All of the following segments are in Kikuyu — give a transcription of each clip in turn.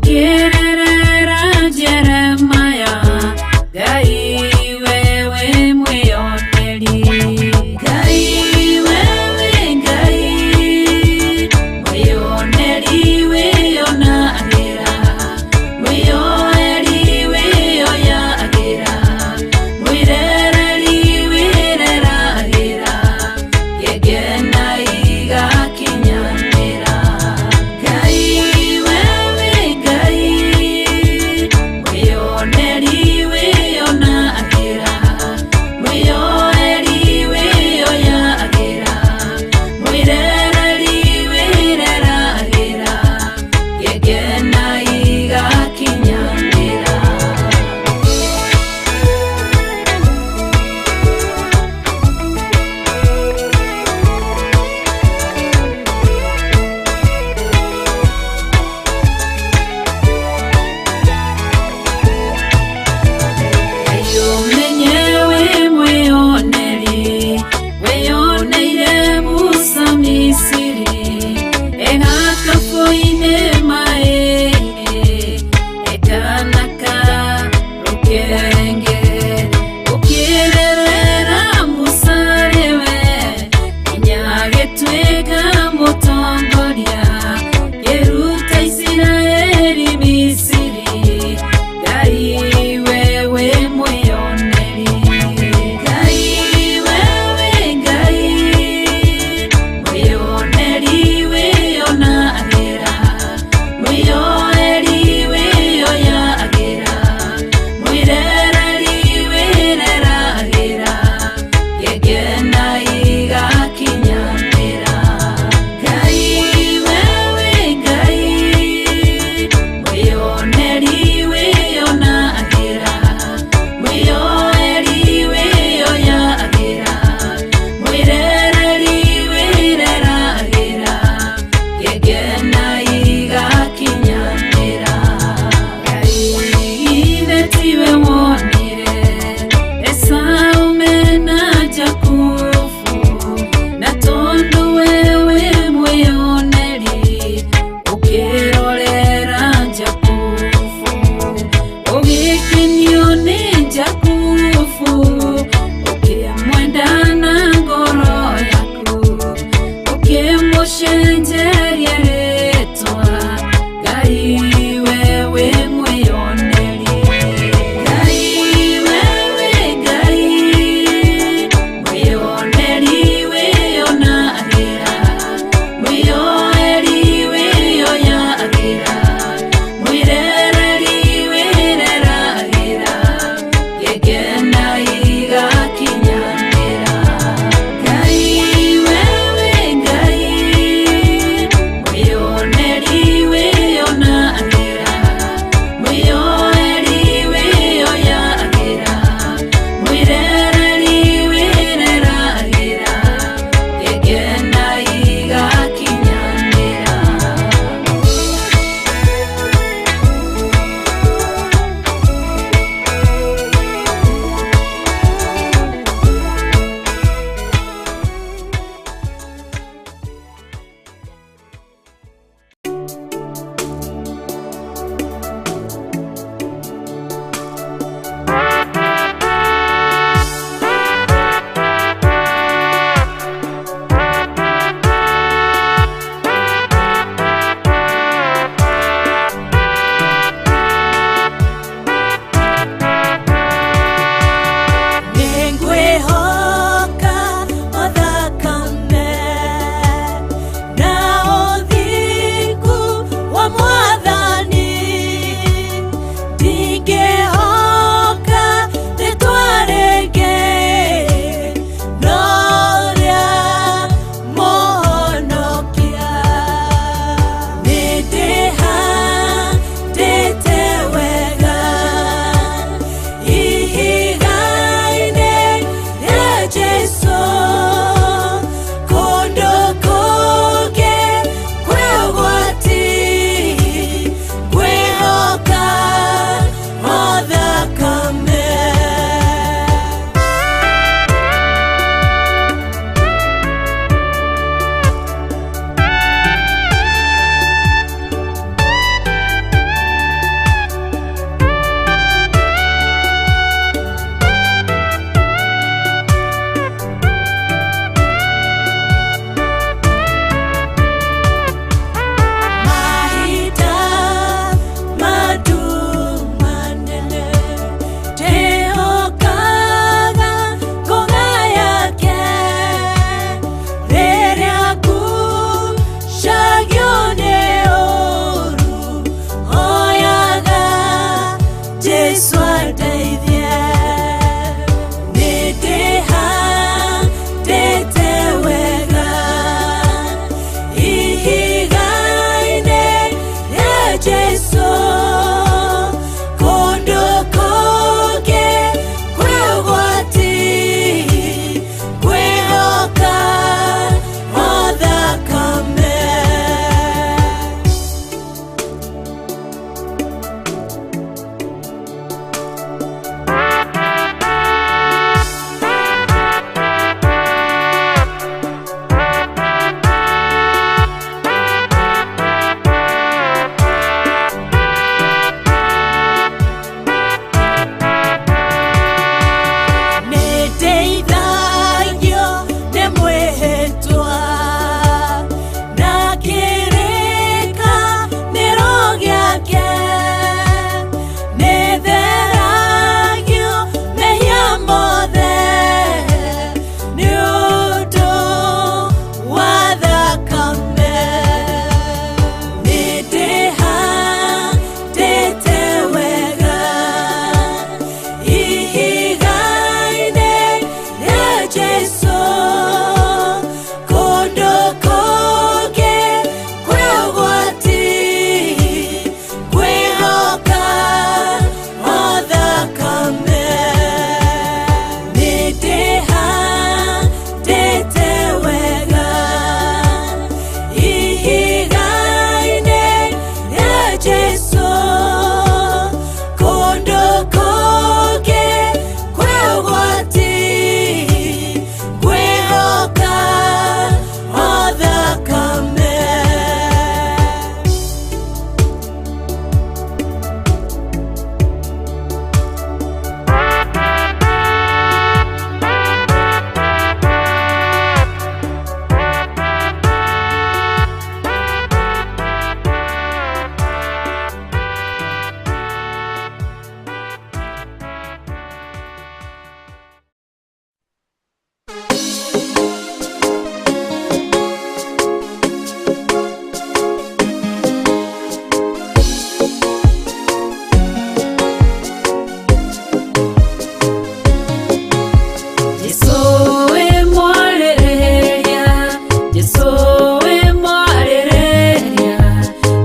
Kĩrerera Jeremiah, Ngai wewe mwĩoneri. Ngai wewe Ngai mwĩoneri, wĩonagĩra mwĩyoeri, wĩyoyagĩra mwĩrereri, wĩreragĩra ngengena igakinyanĩra. Ngai wewe Ngai.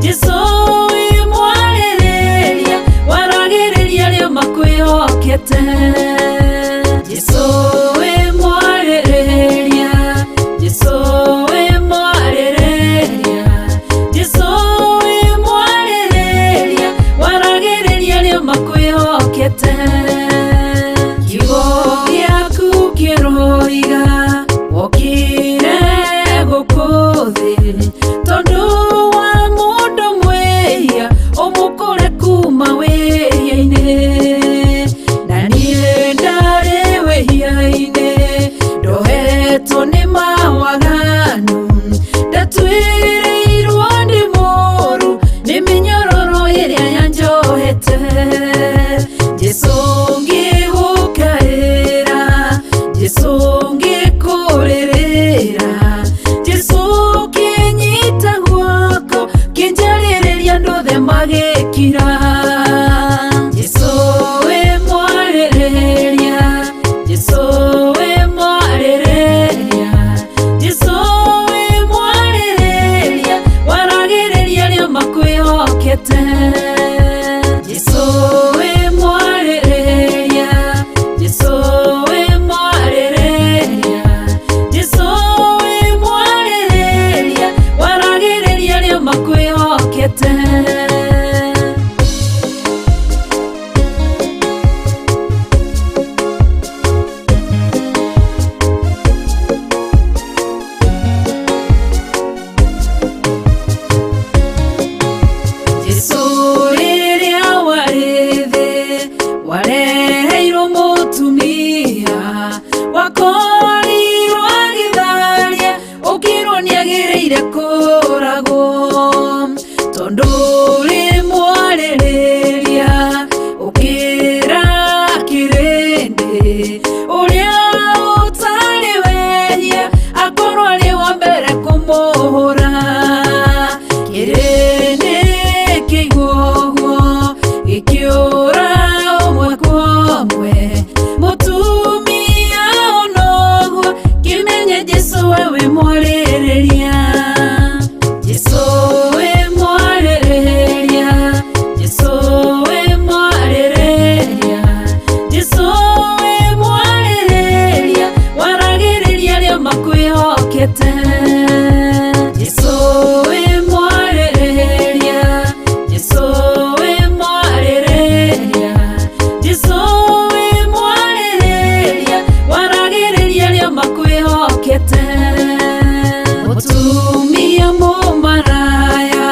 Jesu wĩ mwarĩrĩria waragĩrĩria arĩa makwĩhokete. Jesu wĩ mwarĩrĩria, Jesu wĩ mwarĩrĩria, Jesu wĩ mwarĩrĩria waragĩrĩria arĩa makwĩhokete. Kiugo gĩaku kĩroiga wokire gũkũ thĩ tondũ wa mũndũ mwĩhia ũmũkũre kuma wĩhia-inĩ. Na niĩ ndarĩ wĩhia-inĩ ndohetwo nĩ mawaganu ndatuĩrĩirwo nĩ mũũru nĩ mĩnyororo ĩrĩa yanjohete. Jesu ngĩgũkaĩra, Jesu ngĩkũrĩrĩra, Jesu kĩnyita guoko kĩnjarĩrĩria andũ othe magĩkira. Jesu wĩ mwarĩrĩria, Jesu wĩ mwarĩrĩria, Jesu wĩ mwarĩrĩria waragĩrĩria arĩa makwĩhokete. Jesu wĩ mwarĩrĩria, Jesu wĩ mwarĩrĩria, Jesu wĩ mwarĩrĩria waragĩrĩria arĩa makwĩhokete. Jesu rĩrĩa warĩ thĩ wareheirwo mũtumia wakorirwo agĩtharia ũkĩrwo nĩagĩrĩire kũragwo tondũ ũrĩ mwarĩrĩria ũkĩra kĩrĩndĩ ũrĩa ũtarĩ wehia akorwo arĩ wa mbere kũmũhũra. Kĩrĩndĩ kĩigua ũguo gĩkĩũra ũmwe kwa ũmwe mũtumia onoguo kĩmenye Jesu we wĩ mwarĩrĩria. Jesu wĩ mwarĩrĩria, Jesu wĩ mwarĩrĩria, Jesu wĩ mwarĩrĩria waragĩrĩria arĩa makwĩhokete. Jesu wĩ mwarĩrĩria, Jesu wĩ mwarĩrĩria, Jesu wĩ mwarĩrĩria waragĩrĩria arĩa makwĩhokete. Mũtumia mũmaraya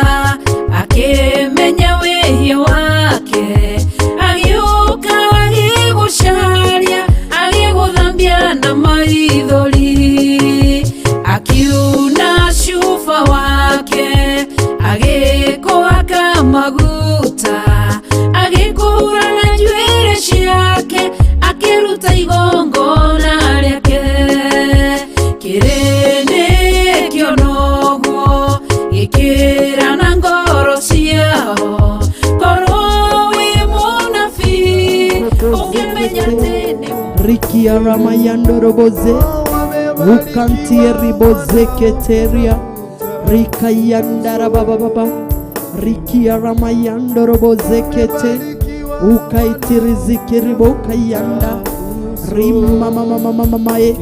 akĩmenya wĩhia wake agĩũka agĩgũcaria agĩgũthambia na maithori akiuna cuba wake agĩkũhaka maguta agĩkũhura na njuĩrĩ ciake akĩruta igongona rĩake. Kĩrĩndĩ kĩona ũguo gĩkĩra na ngoro ciao korwo wĩ mũnabii ũngĩmenya atĩ nĩ Rikia Ramayandoroboze Ukantie riboze keteria Rikayandara baba baba Rikia Ramayandoroboze kete Ukaitiriziki ribokayanda Rima mama mama mamae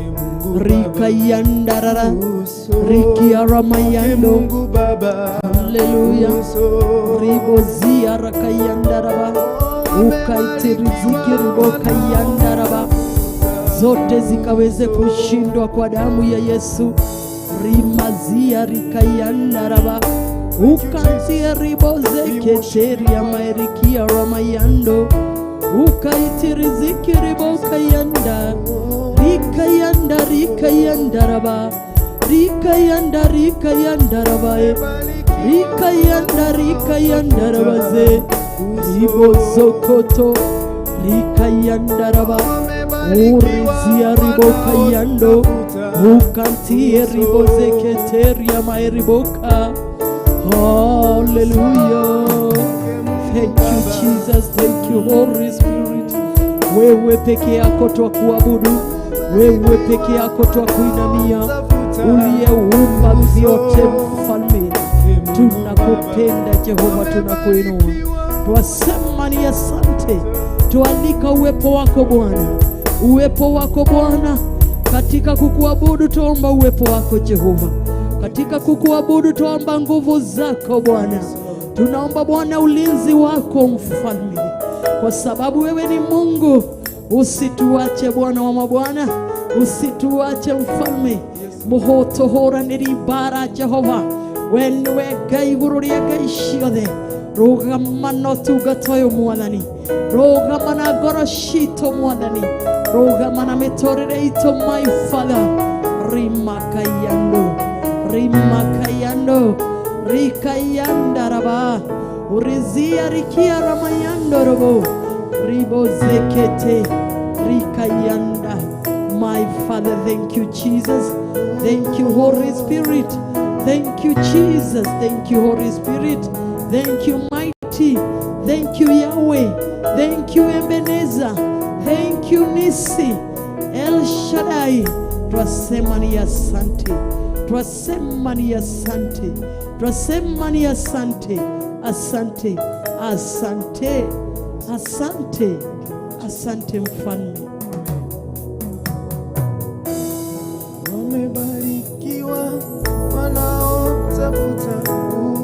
Rikayandarara Rikia Ramayando. Hallelujah. Ribozia rakayandaraba Ukaitiriziki ribokayandaraba zote zikaweze kushindwa kwa damu ya Yesu. Rimazia rikayandaraba ukantie riboze keteria maerikia ramayando ukaitiriziki ribokayanda rikayanda rikayandaraba rikayanda rikayandaraba rikayanda rikayandarabaze ribozokoto rikayandaraba urizia ribokayando ukantie ribozeketeria maeriboka. Hallelujah. Thank you Jesus, thank you Holy Spirit. Wewe peke yako twakuabudu, wewe peke yako twakuinamia, uliyeumba vyote Mfalme. Tunakuabudu. Twakupenda Jehova, tunakuinua, twasema ni asante. Tualika uwepo wako Bwana, uwepo wako Bwana katika kukuabudu. Tuomba uwepo wako Jehova katika kukuabudu, tuomba nguvu zako Bwana. Tunaomba Bwana ulinzi wako Mfalme, kwa sababu wewe ni Mungu. Usituache Bwana wa mabwana, usituache Mfalme. Muhotohoranĩri mbara Jehova, we nĩwe Ngai igũrũ rĩa ngai ciothe. Rũgama na ũtungata ũyũ Mwathani, rũgama na ngoro citũ Mwathani, rũgama na mĩtũrĩre itũ, my Father. Rimakayando, rimakayando, rikayandaraba, urizia rikia ramayando robo ribozekete rikayanda. My Father, thank you, Jesus. Thank you, Holy Spirit. Thank you, Jesus. Thank you, Holy Spirit. Thank you, mighty. Thank you, Yahweh. Thank you, Ebenezer. Thank you, Nisi El Shaddai. Twasema ni asante, twasema ni asante, twasema ni asante, asante, asante, asante, asante Mfalme. Wamebarikiwa wanaotafuta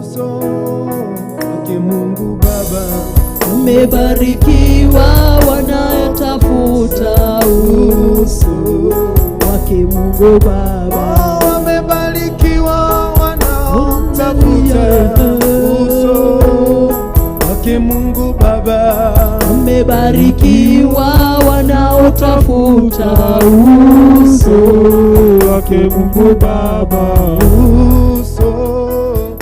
uso wake Mungu Baba. Wamebarikiwa wanaotafuta uso wake Mungu Baba. Wamebarikiwa wanaotafuta uso wake Mungu Baba. Wamebarikiwa wanaotafuta uso wake Mungu Baba. Uso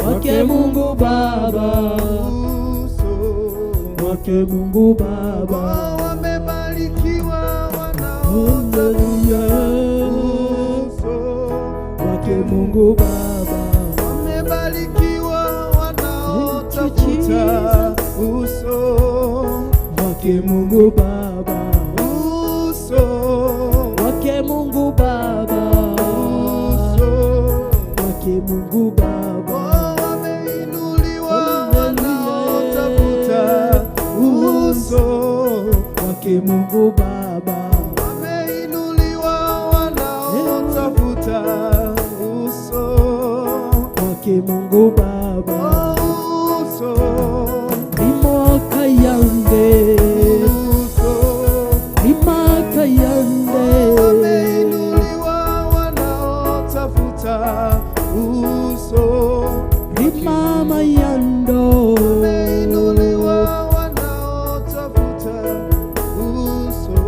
wake Mungu Baba, uso wake Mungu Baba. Wamebarikiwa wanaotafuta uso wake Mungu Baba. Wamebarikiwa wanaotafuta uso wake Mungu Baba, uso wake Mungu Baba, uso wake Mungu Baba. Wameinuliwa wanaotafuta uso wake Mungu Baba. Wameinuliwa wanaotafuta uso wake Mungu Baba. Uso Imoka yande, uso imaka yande. Wameinuliwa wanaotafuta uso Rimama yando. Wameinuliwa wanaotafuta uso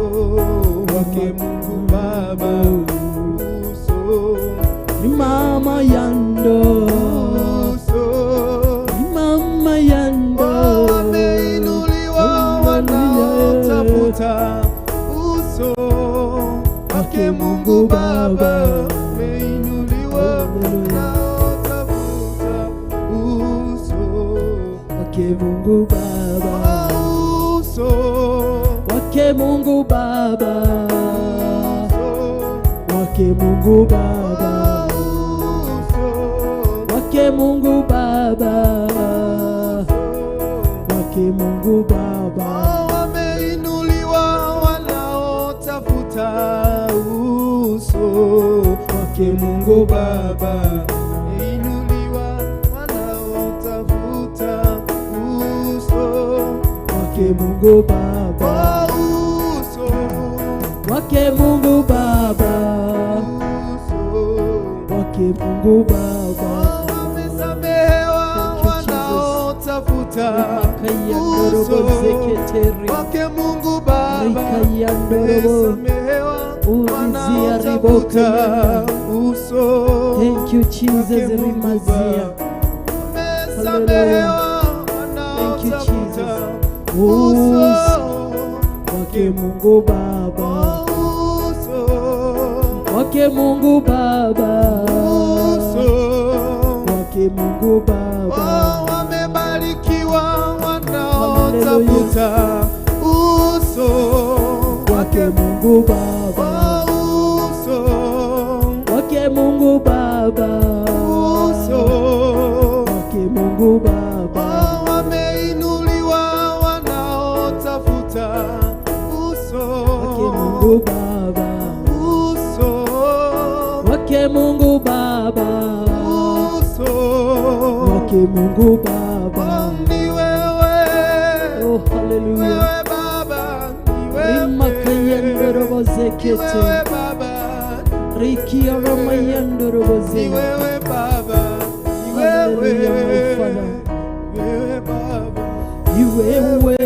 wake Mungu Baba uso Rimama yando. Uso Mama yando. Wameinuliwa wanaotafuta uso wake Mungu Baba. Wameinuliwa wanaotafuta uso wake Mungu Baba. Uso wake Mungu Baba. Uso wake Mungu Baba. Uso wake Mungu Baba. Wake Mungu Baba. Wameinuliwa wanaotafuta uso wake Mungu Baba. Inuliwa wanaotafuta uso wake Mungu Baba. Uso wake Mungu Baba. Uso wake Mungu Baba. Wamesamehewa Thank you, Jesus. wanaotafuta uso wake Mungu Baba. Rikayandorobo. Wamesamehewa Urizia wanaotafuta uso Thank you, Jesus. wake Mungu Rimazia. Baba. Wamesamehewa Thank you, wanaotafuta Jesus. uso wake Mungu Baba. Uso wake Mungu Baba. Uso wake Mungu Baba. Oh, wamebarikiwa wanaotafuta uso wake Mungu Baba. Oh, uso wake Mungu Baba. Uso wake Mungu. Mungu Baba, uso wake Mungu Baba, uso wake Mungu Baba. Ni wewe, Oh, haleluya. wewe Baba, ni wewe, Rimakayendorobozekete. ni wewe Baba, Rikiaramayendoroboze. ni wewe Baba, ni Hallelujah, my wewe, Father. wewe Baba, Ni wewe,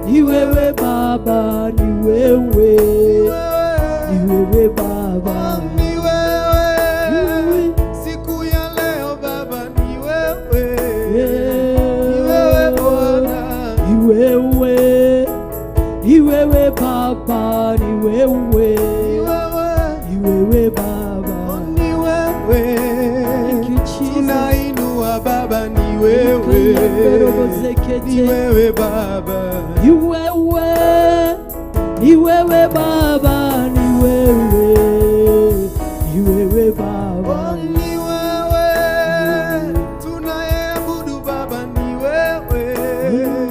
ni wewe Baba, ni wewe, ni wewe Baba, ni ni wewe, wewe. siku ya leo Baba, ni wewe, ni wewe Bwana, Ni wewe, ni wewe Baba, ni wewe, ni wewe, ni wewe Baba. ni wewe, Thank you, Jesus. tunainua Baba, ni wewe, ni wewe Baba, Ni wewe, ni wewe Baba, ni wewe, ni wewe Baba. ni wewe, tunayeabudu Baba, ni wewe,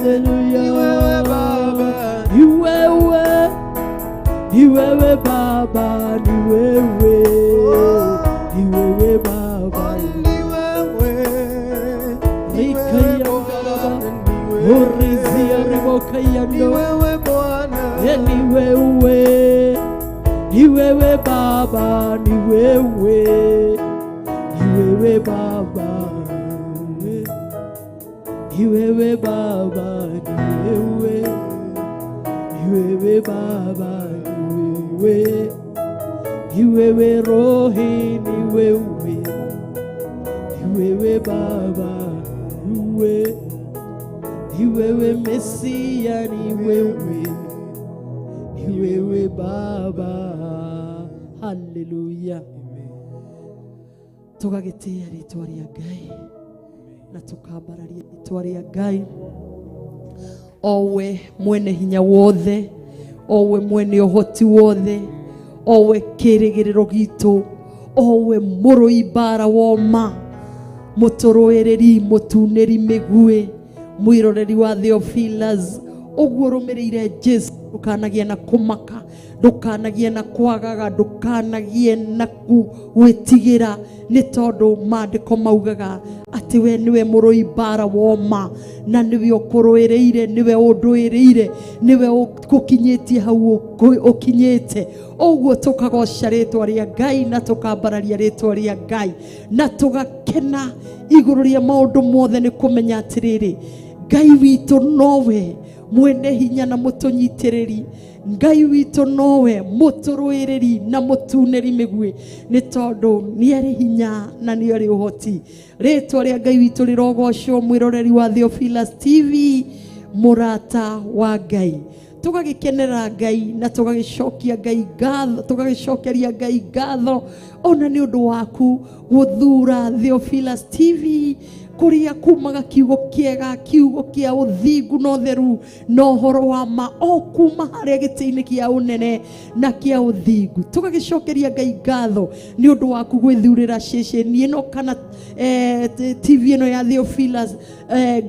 Haleluya. ni wewe Baba, Ni wewe, ni wewe Baba, ni wewe, ni wewe Baba. ni wewe, ni wewe Bwana, ni wewe, Orizia ni ribokayando. wewe Bwana, Ni wewe, ni wewe Baba, ni wewe, ni wewe Baba, ni wewe Baba, ni wewe, ni wewe Baba, ni wewe, ni wewe Rohi, ni wewe, ni wewe Baba, ni wewe, ni wewe Mesia, ni wewe ni wewe Baba. Haleluya. Tũgagĩtĩĩa rĩtwa rĩa Ngai na tũkambararia rĩtwa rĩa Ngai, owe mwene hinya wothe, owe mwene ũhoti wothe, owe kĩrĩgĩrĩro gitũ, owe mũrũi mbara woma, mũtũrũĩrĩri, mũtunĩri mĩguĩ, mwĩroreri wa Theophilus, ũguo ũrũmĩrĩire Jesu, ndũkanagie na kũmaka, ndũkanagie na kwagaga, ndũkanagie na gwĩtigĩra, nĩ tondũ maandĩko maugaga atĩ we nĩwe mũrũi mbara woma, na nĩwe ũkũrũĩrĩire, nĩwe ũndũĩrĩire, nĩwe ũgũkinyĩtie hau ũkinyĩte. Ũguo tũkagoca rĩtwa rĩa Ngai na tũkambararia rĩtwa rĩa Ngai na tũgakena igũrũ rĩa maũndũ mothe, nĩ kũmenya atĩrĩrĩ, Ngai witũ nowe mwene hinya na mũtũnyitĩrĩri, Ngai witũ nowe mũtũrũĩrĩri na mũtunĩri mĩguĩ, nĩ tondũ nĩ arĩ hinya na nĩ arĩ ũhoti. Rĩtwa rĩa Ngai witũ rĩrogocwo. Mwĩroreri wa Theophilus TV, mũrata wa Ngai, tũgagĩkenera Ngai na tũgagĩcokia Ngai ngatho, tũgagĩcokeria Ngai ngatho ona nĩ ũndũ waku gũthura Theophilus TV, kũrĩa kumaga kiugo kĩega, kiugo kĩa ũthingu na ũtheru na ũhoro wa ma, o kuma harĩa gĩtĩ-inĩ kĩa ũnene na kĩa ũthingu. Tũgagĩcokeria Ngai ngatho nĩ ũndũ waku gwĩthurĩra ceceni ĩno kana TV ĩno ya Theophilus.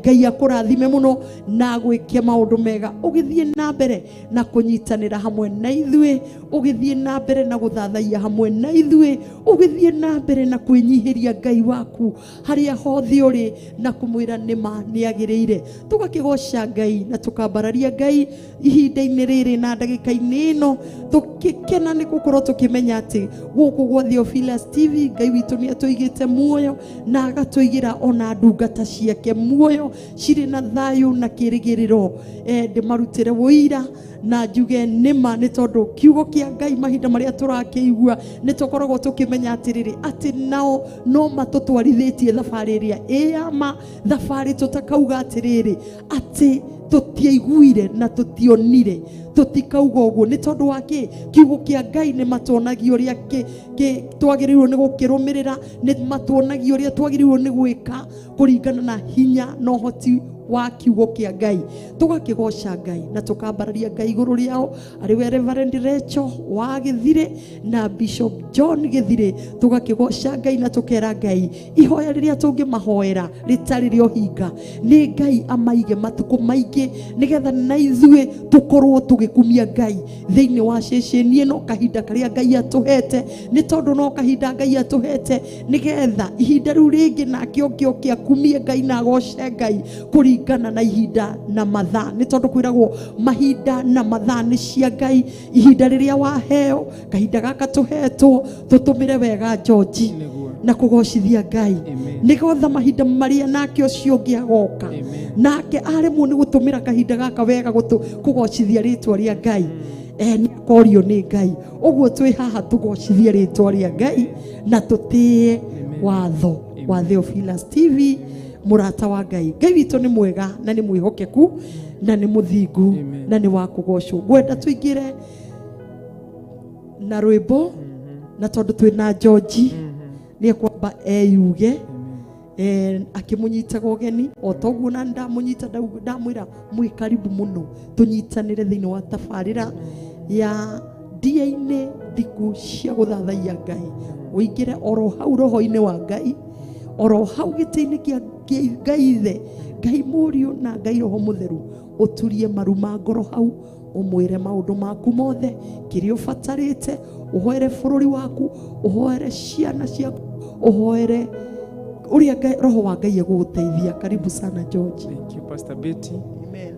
Ngai akũrathime mũno na gwĩke maũndũ mega, ũgĩthiĩ na mbere na kũnyitanĩra hamwe na ithuĩ, ũgĩthiĩ na mbere na gũthathaiya hamwe na ithuĩ, ũgĩthiĩ na mbere na kwĩnyihĩria Ngai waku harĩa hothe ũrĩ na kũmwĩra nĩma nĩ agĩrĩire. Tũgakĩgoca Ngai na tũkambararia Ngai ihinda-inĩ rĩrĩ na ndagĩka-inĩ ĩno, tũgĩkena nĩ gũkorwo tũkĩmenya atĩ gũkũ gwa Theophilus TV Ngai witũ nĩ atũigĩte muoyo na agatũigĩra ona ndungata ciake muoyo cirĩ na thayũ na kĩrĩgĩrĩro. Ndĩmarutĩre wũira na njuge nĩma, nĩ tondũ kiugo kĩa Ngai mahinda marĩa tũrakĩigua nĩ tũkoragwo tũkĩmenya atĩrĩrĩ, atĩ nao no matũtwarithĩtie thabarĩ ĩrĩa ĩ ya ma, thabarĩ tũtakauga atĩrĩrĩ atĩ tũtiaiguire na tũtionire, tũtikauga ũguo. Nĩ tondũ wa kĩ? Kiugo kĩa Ngai nĩ matuonagia ũrĩa twagĩrĩirwo nĩ gũkĩrũmĩrĩra, nĩ matuonagia ũrĩa twagĩrĩirwo nĩ gwĩka kũringana na hinya na ũhoti Wa kiugo kĩa Ngai, tũgakĩgoca Ngai na tũkambararia Ngai igũrũ rĩao, arĩ we Reverend Rachel wa Gĩthirĩ na Bishop John Gĩthirĩ. Tũgakĩgoca Ngai na tũkera Ngai ihoya rĩrĩa tũngĩmahoera rĩtarĩ rĩa ũhinga nĩ Ngai amaige matukũ maingĩ, nĩgetha na ithuĩ tũkorwo tũgĩkumia Ngai thĩinĩ wa ceceni ĩno kahinda karĩa Ngai atũhete, nĩ tondũ no kahinda Ngai atũhete, nĩgetha ihinda rĩu rĩngĩ nake oke oke akumie Ngai na agoce Ngai kũringana na ihinda na mathaa, nĩ tondũ kwĩragwo mahinda na mathaa nĩ cia Ngai. Ihinda rĩrĩa waheo, kahinda gaka tũhetwo, tũtũmĩre wega, George, Nĩguo. Na kũgocithia Ngai, Amen. nĩgetha mahinda marĩa nake ũcio ũngĩ agoka, Amen. nake aremwo nĩ gũtũmĩra kahinda gaka wega kũgocithia rĩtwa rĩa Ngai, nĩ akorio nĩ Ngai. Ũguo twĩ haha tũgocithie rĩtwa rĩa Ngai na tũtĩe Amen. watho wa Theophilus TV. Mũrata wa Ngai, Ngai witũ nĩ mwega na nĩ mwĩhokeku na nĩ mũthingu Amen. na nĩ wa kũgocwo. Ngwenda tũingĩre na rwĩmbo, na tondũ twĩ na George, nĩ ekwamba eyuge akĩmũnyitaga ũgeni o toguo na ndamũnyita ndamwĩra mwĩ karibu mũno, tũnyitanĩre thĩinĩ wa tabarĩra ya ndia-inĩ thiku cia gũthathaiya Ngai. Ũingĩre oro hau roho-inĩ wa Ngai, oro hau gĩtĩ-inĩ kĩa Ngai Ithe, Ngai Mũriũ na Ngai Roho Mũtheru, ũturie maru ma ngoro hau, ũmwĩre maũndũ maku mothe kĩrĩa ũbatarĩte, ũhoere bũrũri waku, ũhoere ciana ciaku, ũhoere ũrĩa roho wa Ngai egũgũteithia. Karibu sana, George. Thank you, Pastor Betty. Amen.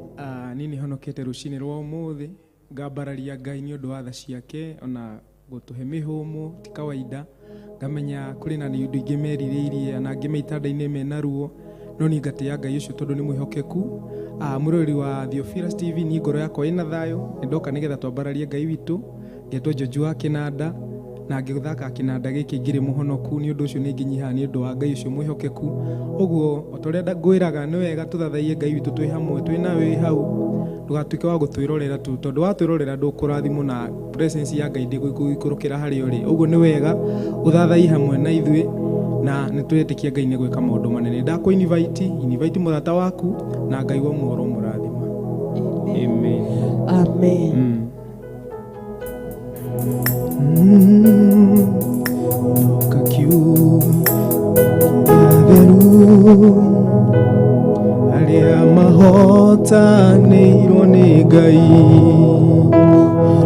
Niĩ nĩ honokete rũcinĩ rwa ũmũthĩ, ngambararia Ngai nĩ ũndũ wa tha ciake ona gũtũhe mĩhũmũ ti kawaida. Ngamenya kũrĩ na nĩ ũndũ ingĩ merirĩirie na angĩ me itanda-inĩ mena ruo, no niĩ ngatĩĩa Ngai ũcio tondũ nĩ mwĩhokeku. Mwĩroreri wa Theophilus TV, niĩ ngoro yakwa ĩna thayũ, nĩ ndoka nĩgetha twambararie Ngai witũ. Ngetwo George wa kĩnanda na ngĩthaka kĩnanda gĩkĩ ngĩrĩ mũhonoku, nĩ ũndũ ũcio nĩ ngĩnyihaga nĩ ũndũ wa Ngai ũcio mwĩhokeku. Ũguo o ta ũrĩa ngwĩraga, nĩ wega tũthathaiye Ngai witũ twĩ hamwe, twĩ nawe wĩ hau, ndũgatuĩke wa gũtwĩrorera tu, tondũ watwĩrorera ndũkũrathimwo na presence ya Ngai ndĩgũikũrũkĩra harĩa ũrĩ. Ũguo nĩ wega ũthathaiye hamwe na ithuĩ, na nĩ twĩtĩkia Ngai nĩ gwĩka maũndũ manene. Ndakũ invite, invite mũrata waku, na Ngai wa muoro mũrathima. Amen. Amen. Ndoka kiu theru arĩa mahotanĩirwo nĩ Ngai,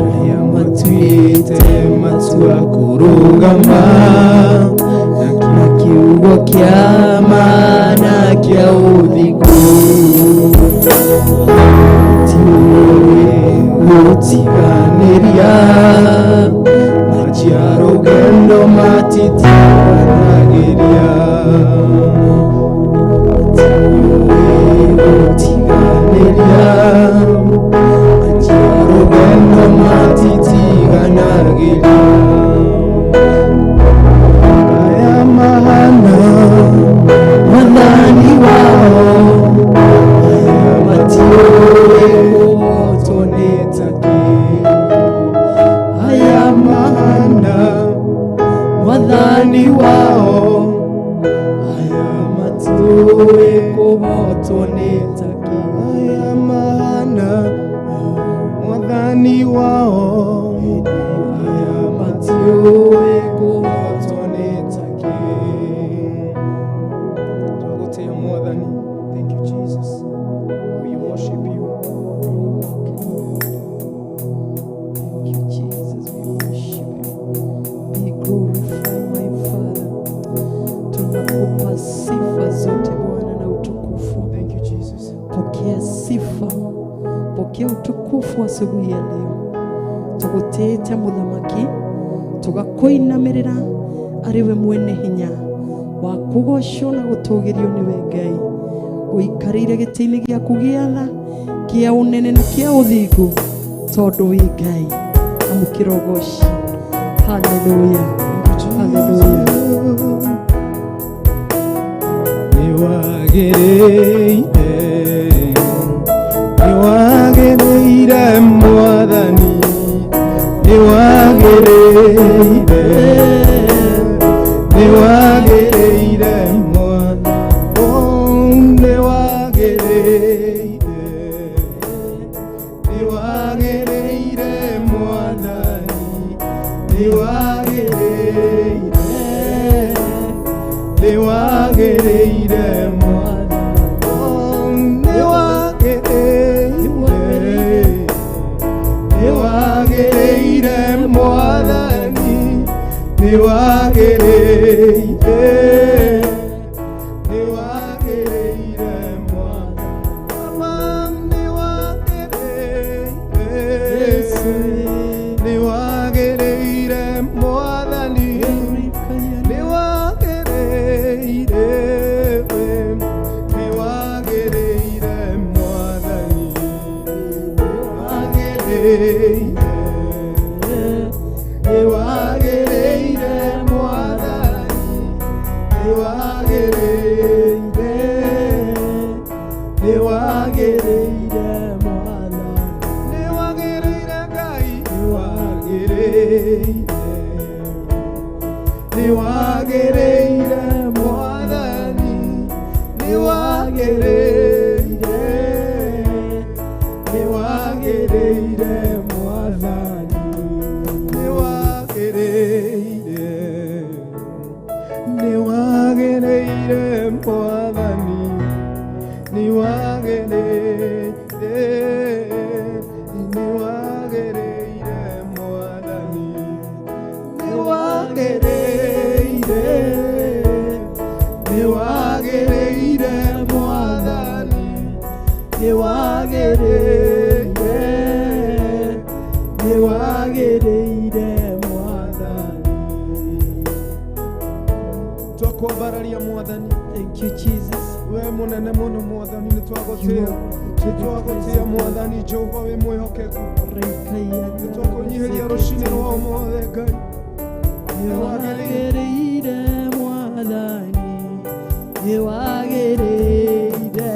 arĩa matuĩte matua kũrũgama na kiugo kĩa mana kĩa ũthingu, tiũĩ gũtiganĩria maciarũgendo matitiganagĩria, tiũĩ gũtiganĩria maciarũgendo matitiganagĩria. Aya mahana mwathani wao, aya matiũĩ kũhotwo nĩ takĩ, aya mahana mwathani wao, aya matiũĩ kũhotwo nĩ takĩ, aya mahana mwathani wao, aya matiũĩ kũhotwo nĩ takĩ. Twagũtĩĩa Mwathani. Thank you, Jesus. We worship you. Thank you, Jesus. We worship you. Be glorified, my Father. Tunakupa sifa zote Bwana na utukufu. Thank you, Jesus. Pokea sifa, pokea utukufu asubuhi ya leo. Tugutĩĩte mũthamaki, tũgakũinamĩrĩra arĩ we mwene hinya wa kũgocwo na gũtũgĩrio nĩwe Ngai ũikarĩire gĩtĩ-inĩ gĩaku gĩa tha, kĩa ũnene na kĩa ũthingu, tondũ wĩ Ngai. Amũkĩra ũgoci. Haleluya, haleluya. Nĩwagĩrĩire, nĩwagĩrĩire Mwathani, nĩwagĩrĩire, nĩwagĩrĩire Mwathani, oh, nĩwagĩrĩire. Nĩ wagĩrĩire Mwathani, nĩ wagĩrĩire, nĩ wagĩrĩire Mwathani, nĩ wagĩrĩire Ngai, nĩ wagĩrĩire, nĩ wagĩrĩire Mwathani, nĩ wagĩrĩire, nĩ wagĩrĩire Mwathani, nĩ wagĩrĩire, nĩ wagĩrĩire Mwathani, nĩ wagĩrĩire, nĩ wagĩrĩire Mwathani, nĩ wagĩrĩire, nĩ wagĩrĩire Mwathani, nĩ wagĩrĩire, nĩ wagĩrĩire Mwathani. Twakwambararia Mwathani. Thank you, Jesus. We mũnene mũno Mwathani, nĩ twagũtĩa, nĩ twagũtĩa Mwathani Jehova, wĩ mwĩhokeku. Nĩ twakũnyihĩria rũcinĩ rwa ũmũthĩ Ngai. Nĩ wagĩrĩire Mwathani, nĩ wagĩrĩire,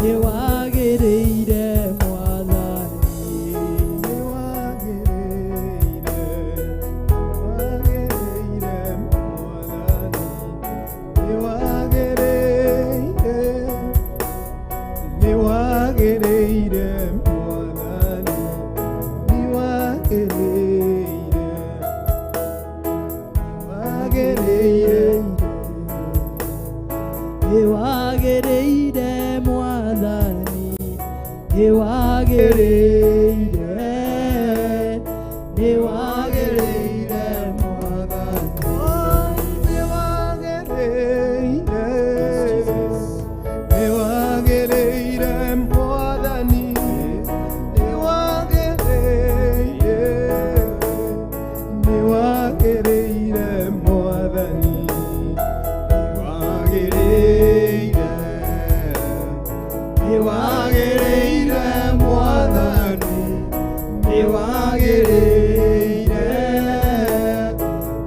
nĩ wagĩrĩire Mwathani. Nĩ wagĩrĩire, wagĩrĩire Mwathani, nĩ wagĩrĩire, nĩ wagĩrĩire Mwathani, nĩ wagĩrĩire, wagĩrĩire. Nĩ wagĩrĩire Mwathani, nĩ wagĩrĩire, nĩ wagĩrĩire Mwathani. Nĩ wagĩrĩire, nĩ wagĩrĩire Mwathani, nĩ wagĩrĩire, nĩ wagĩrĩire Mwathani, nĩ wagĩrĩire, nĩ wagĩrĩire Mwathani, nĩ wagĩrĩire,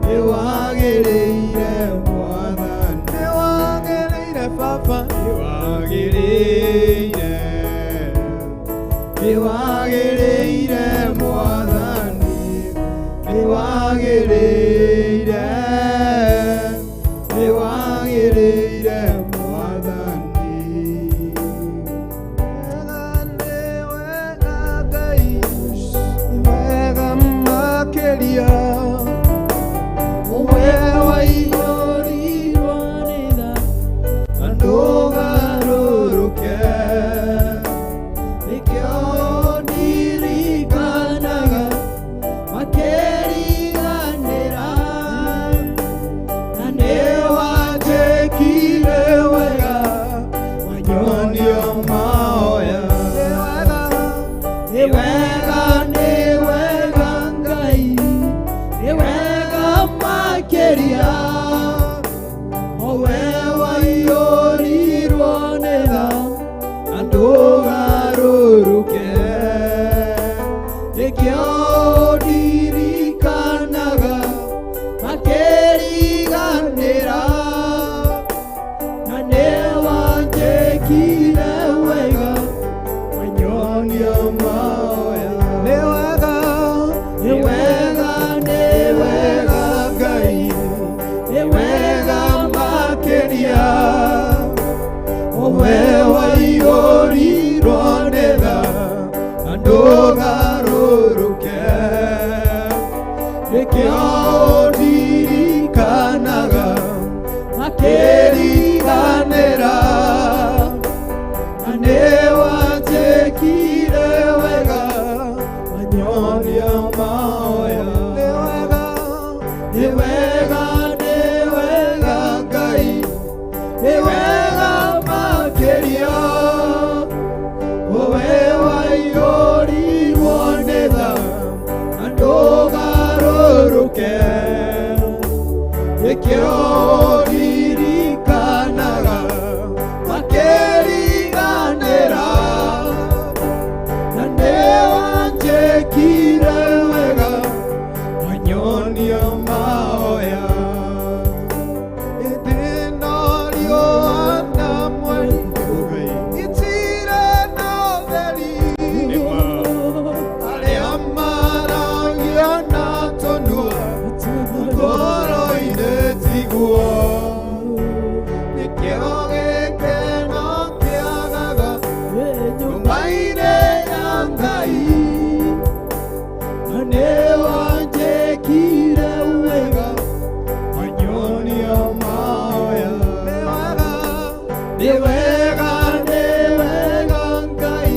nĩ wagĩrĩire Mwathani, nĩ wagĩrĩire Baba, nĩ wagĩrĩire, nĩ wagĩrĩire Mwathani, nĩ wagĩrĩire, nĩ wagĩrĩire Mwathani. Wega nĩ wega Ngai, nĩ wega makĩria, we waiyũrirwo nĩ tha, ndũgarũrũke, nĩkĩo ndirikanaga makĩriganĩra, na nĩ wanjĩkire wega, wanyonia mahoya. Nĩ wega, nĩ wega, nĩ wega Ngai, nĩ wega makĩria, we waiyũrirwo nĩ tha, na ndũgarũrũke, nĩkĩo ndirikanaga makĩriganĩra, na nĩ wanjĩkire wega, wanyonia mahoya. Nĩ wega, nĩ wega, nĩ wega Ngai, nĩ wega makĩria, we waiyũrirwo nĩ tha, na ndũgarũrũke, nĩkĩo ndirikanaga makĩriganĩra, na nĩ wanjĩkire wega, wanyonia mahoya. Nĩ wega, nĩ wega, nĩ wega Ngai, nĩ wega makĩria, we waiyũrirwo nĩ tha, na ndũgarũrũke, nĩkĩo ndirikanaga. Nĩ wega, nĩ wega Ngai,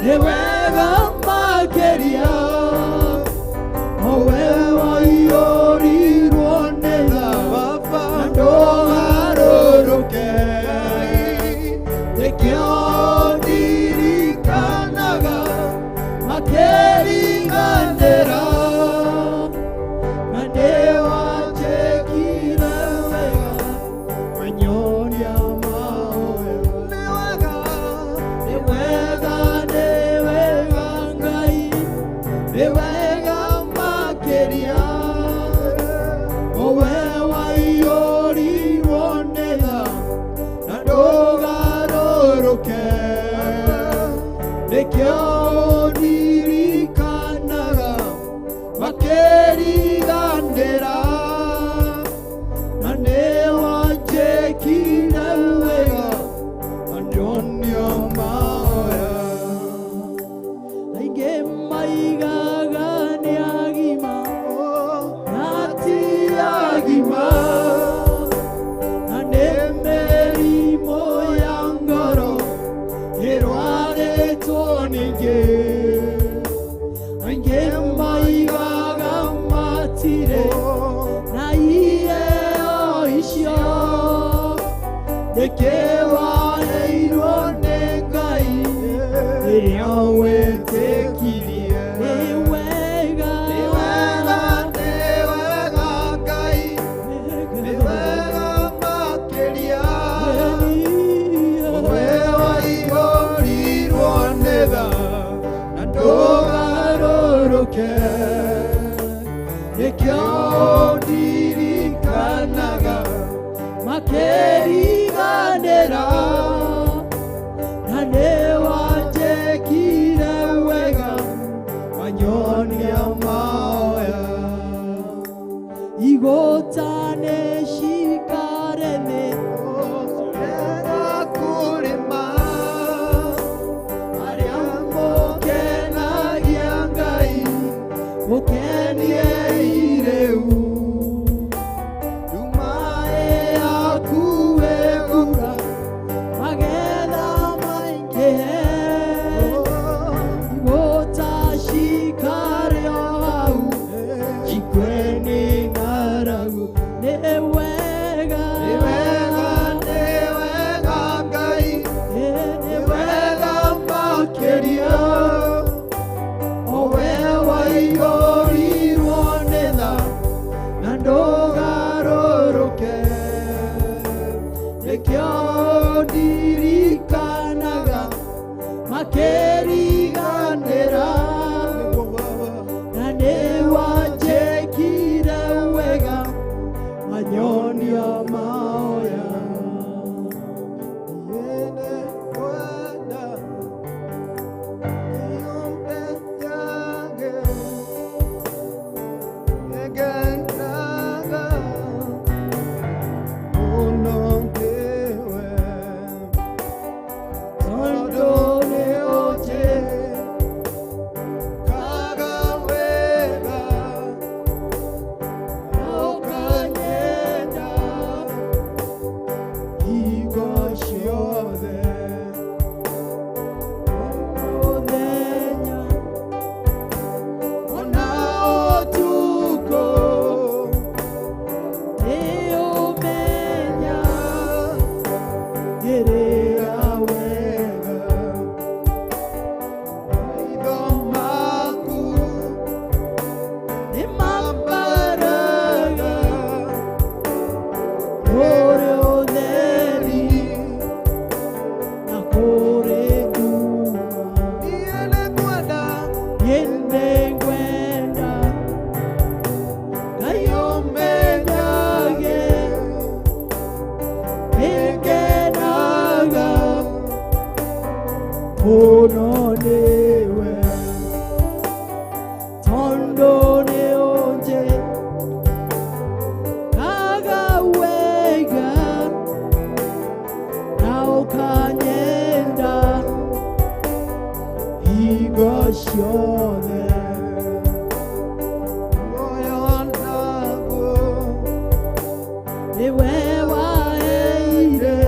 nĩ wega makĩria. Owe waiyũrirwo nĩ tha na ndũgarũrũke, nĩkĩo ndirikanaga makĩriganĩra, na nĩwanjĩkire wega wanyonia mahoya. Nĩ wega, nĩ wega, nĩ wega Ngai, nĩ wega makĩria. Owe waiyũrirwo nĩ tha na ndũgarũrũke, nĩkĩo ndirikanaga makĩriganĩra, na nĩwanjĩkire wega wanyonia mahoya. Aingĩ maigaga nĩ agima na ti agima, na nĩ mĩrimũ ya ngoro ĩrwarĩtwo ningĩ. Aingĩ maigaga matirĩ na iheo icio, nĩkĩwaheirwo nĩ Ngai rĩrĩa wetĩkirie. Nĩ wega, Nĩ wega, nĩ wega Ngai, nĩ wega makĩria. Owe waiyũrirwo nĩ tha na ndũgarũrũke, nĩkĩo ndirikanaga makĩriganĩra, na nĩwanjĩkire wega wanyonia mahoya. Igũta nĩcikare thĩ. Rera kũrĩma arĩa mũkenagia Ngai, mũkeniei rĩu. Nduma yaku ĩgura magetha maingĩhe, igũta cikare o hau Ikwe nĩ ng'aragu. Nĩ wega, Nĩ wega, nĩ wega Ngai, nĩ nĩ wega makĩria. Owe waiyũrirwo nĩ tha na ndũgarũrũke, nĩkĩo ndirikanaga makĩriganĩra, na nĩwanjĩkire wega wanyonia mahoya. Yene kwenda iyumbe yange egendaga unongewe tondũ nĩũnjĩ kaga wega ukanyenda hingo ciothe. Mũthenya Ona ũtukũ nĩũmenya ĩrĩa wega maitho maku nĩmambaraga mambaraga kũrĩ ũtheri na kũrĩ nduma. Niĩ nĩngwenda Niĩ nĩngwenda Ngai ũmenyage nĩngenaga mũno nĩwe, tondũ nĩũnjĩkaga wega na ũkanyenda hingo ciothe. Muoyo naguo Nĩwe waheire.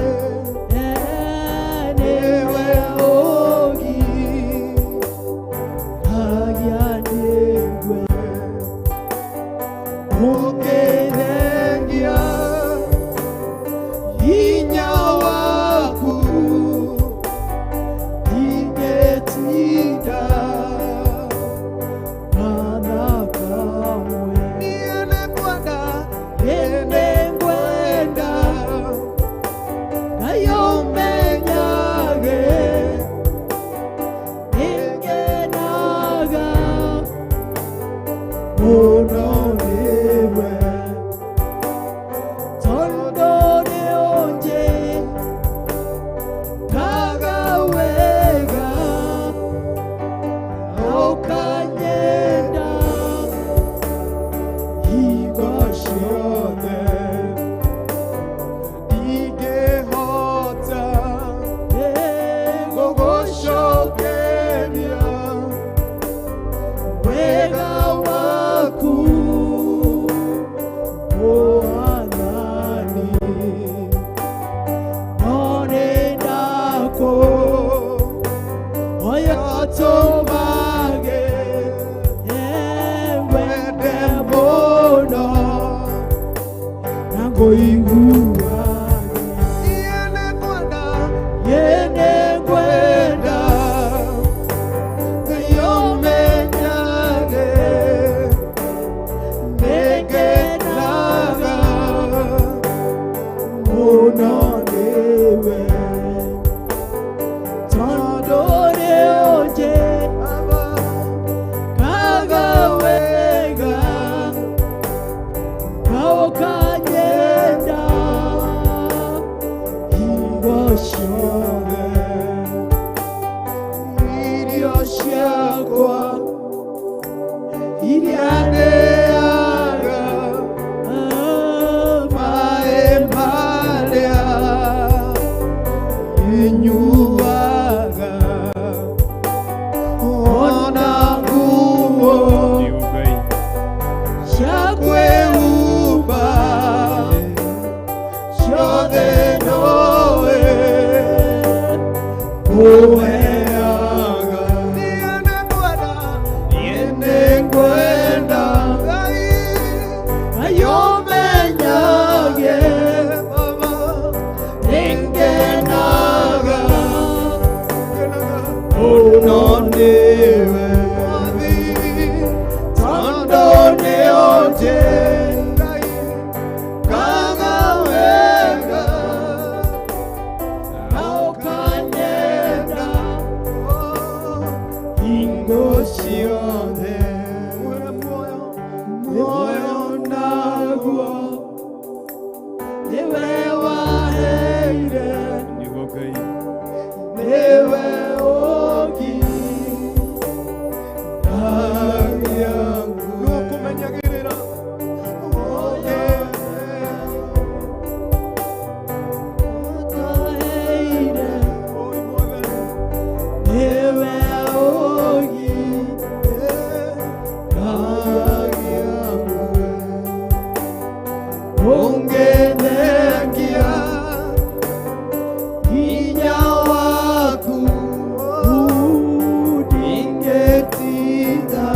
Kũiguaga Niĩ nĩngwenda Ngai ũmenyage nĩngenaga mũno nĩwe tondũ nĩũnjĩkaga wega na ũkanyenda hingo ciothe irio ciakwa iria ndĩaga maĩ marĩa nyuaga ona nguo cia kwĩhumba ciothe nowe ũheaga. Niĩ nĩngwenda Ngai ũmenyage nĩngenaga mũno nĩwe tondũ nĩũnjĩkaga wega na ũkanyenda hingo ciothe muoyo naguo nĩwe waheire nĩwe ũngiragia nguo. Ũtũheire nĩwe ũngiragia nguo. Ũngĩthengia hinya waku ndingĩtinda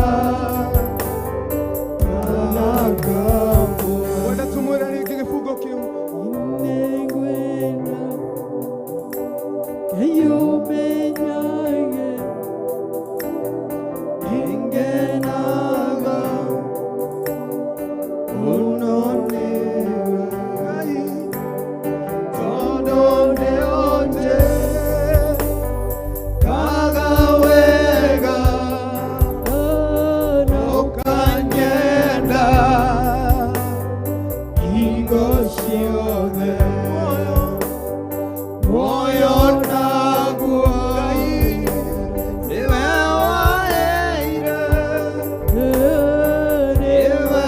na Wenda tumwĩre rĩngĩ gĩbungo kĩu. Nĩngwenda Ngai ũmenyage nĩngenaga mũno nĩwe tondũ nĩũnjĩkaga wega na ũkanyenda hingo ciothe muoyo naguo nĩwe waheire nĩwe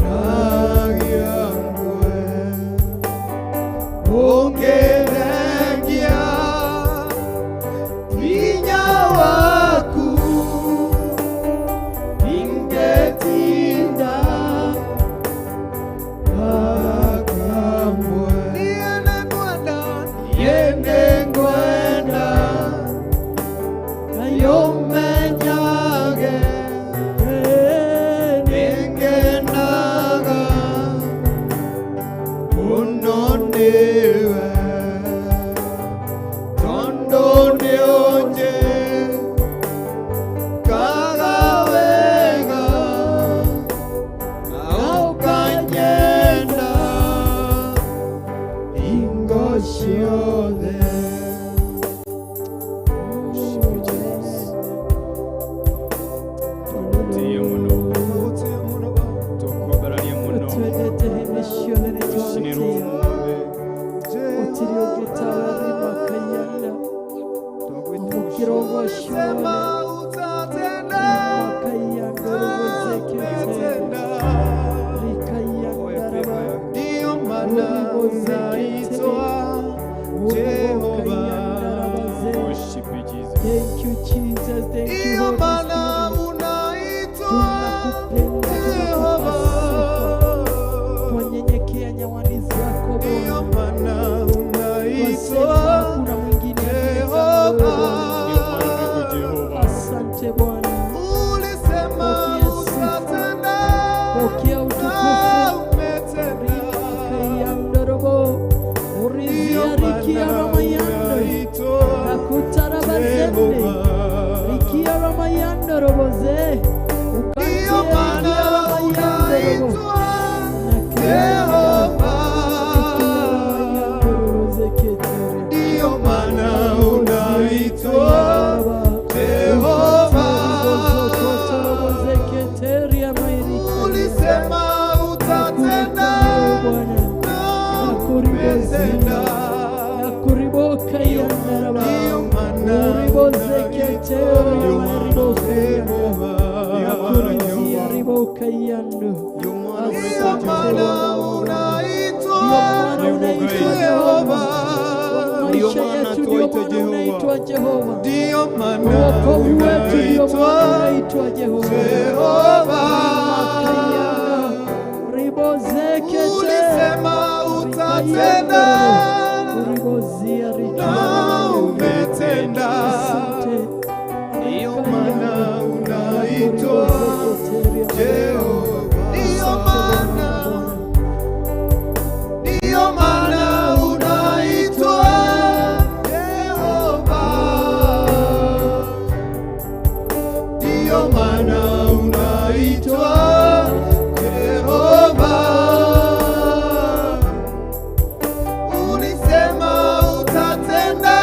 ũngiragia nguo. Ũngĩthengia hinya waku ndingĩtinda na kamwe. Niĩ nĩngwenda Ngai ũmenyage nĩngenaga mũno nĩwe tondũ nĩũnjĩkaga wega na ũkanyenda hingo ciothe. Tũgũtĩĩa mũno, tũkwambararia mũno Twendete hĩndĩ ciothe nĩ rũcinĩ rwa twagũtĩĩa ũmũthĩ. Gũtirĩ ũngĩ tawe rĩmakaianda amũkĩra ũgoci wothe rĩmakaianda rũgũzekete rikaiandaraba rũgũzekete rũgũkaiandarabaze. Worship you, Jesus. Thank you, Jesus. Thank you, Holy Spirit. Tunakupenda, tunakupa sifa. Twanyenyekea nyawani zako Bwana. Twasema hakuna mwingine aliye kama wewe Bwana. Ndio maana uko Jehova. Asante Bwana. Pokea sifa. Pokea umetenda. Nakuriboka yandaraba. Ndiyo maana Uribozeketeria Jehova. Nakurizia riboka yando. Ndiyo maana unaitwa Ndio maana unaitwa Jehova. Maisha yetu ndio maana unaitwa Jehova. Ndiyo maana Wokovu wetu ndio maana unaitwa unaitwa Jehova. Jehova. Ribozekete. Ulisema utatenda Uribozia na umetenda. Asante. Ndiyo maana unaitwa Jehova. Ndiyo maana unaitwa Jehova. Ndiyo maana unaitwa Jehova. Ulisema utatenda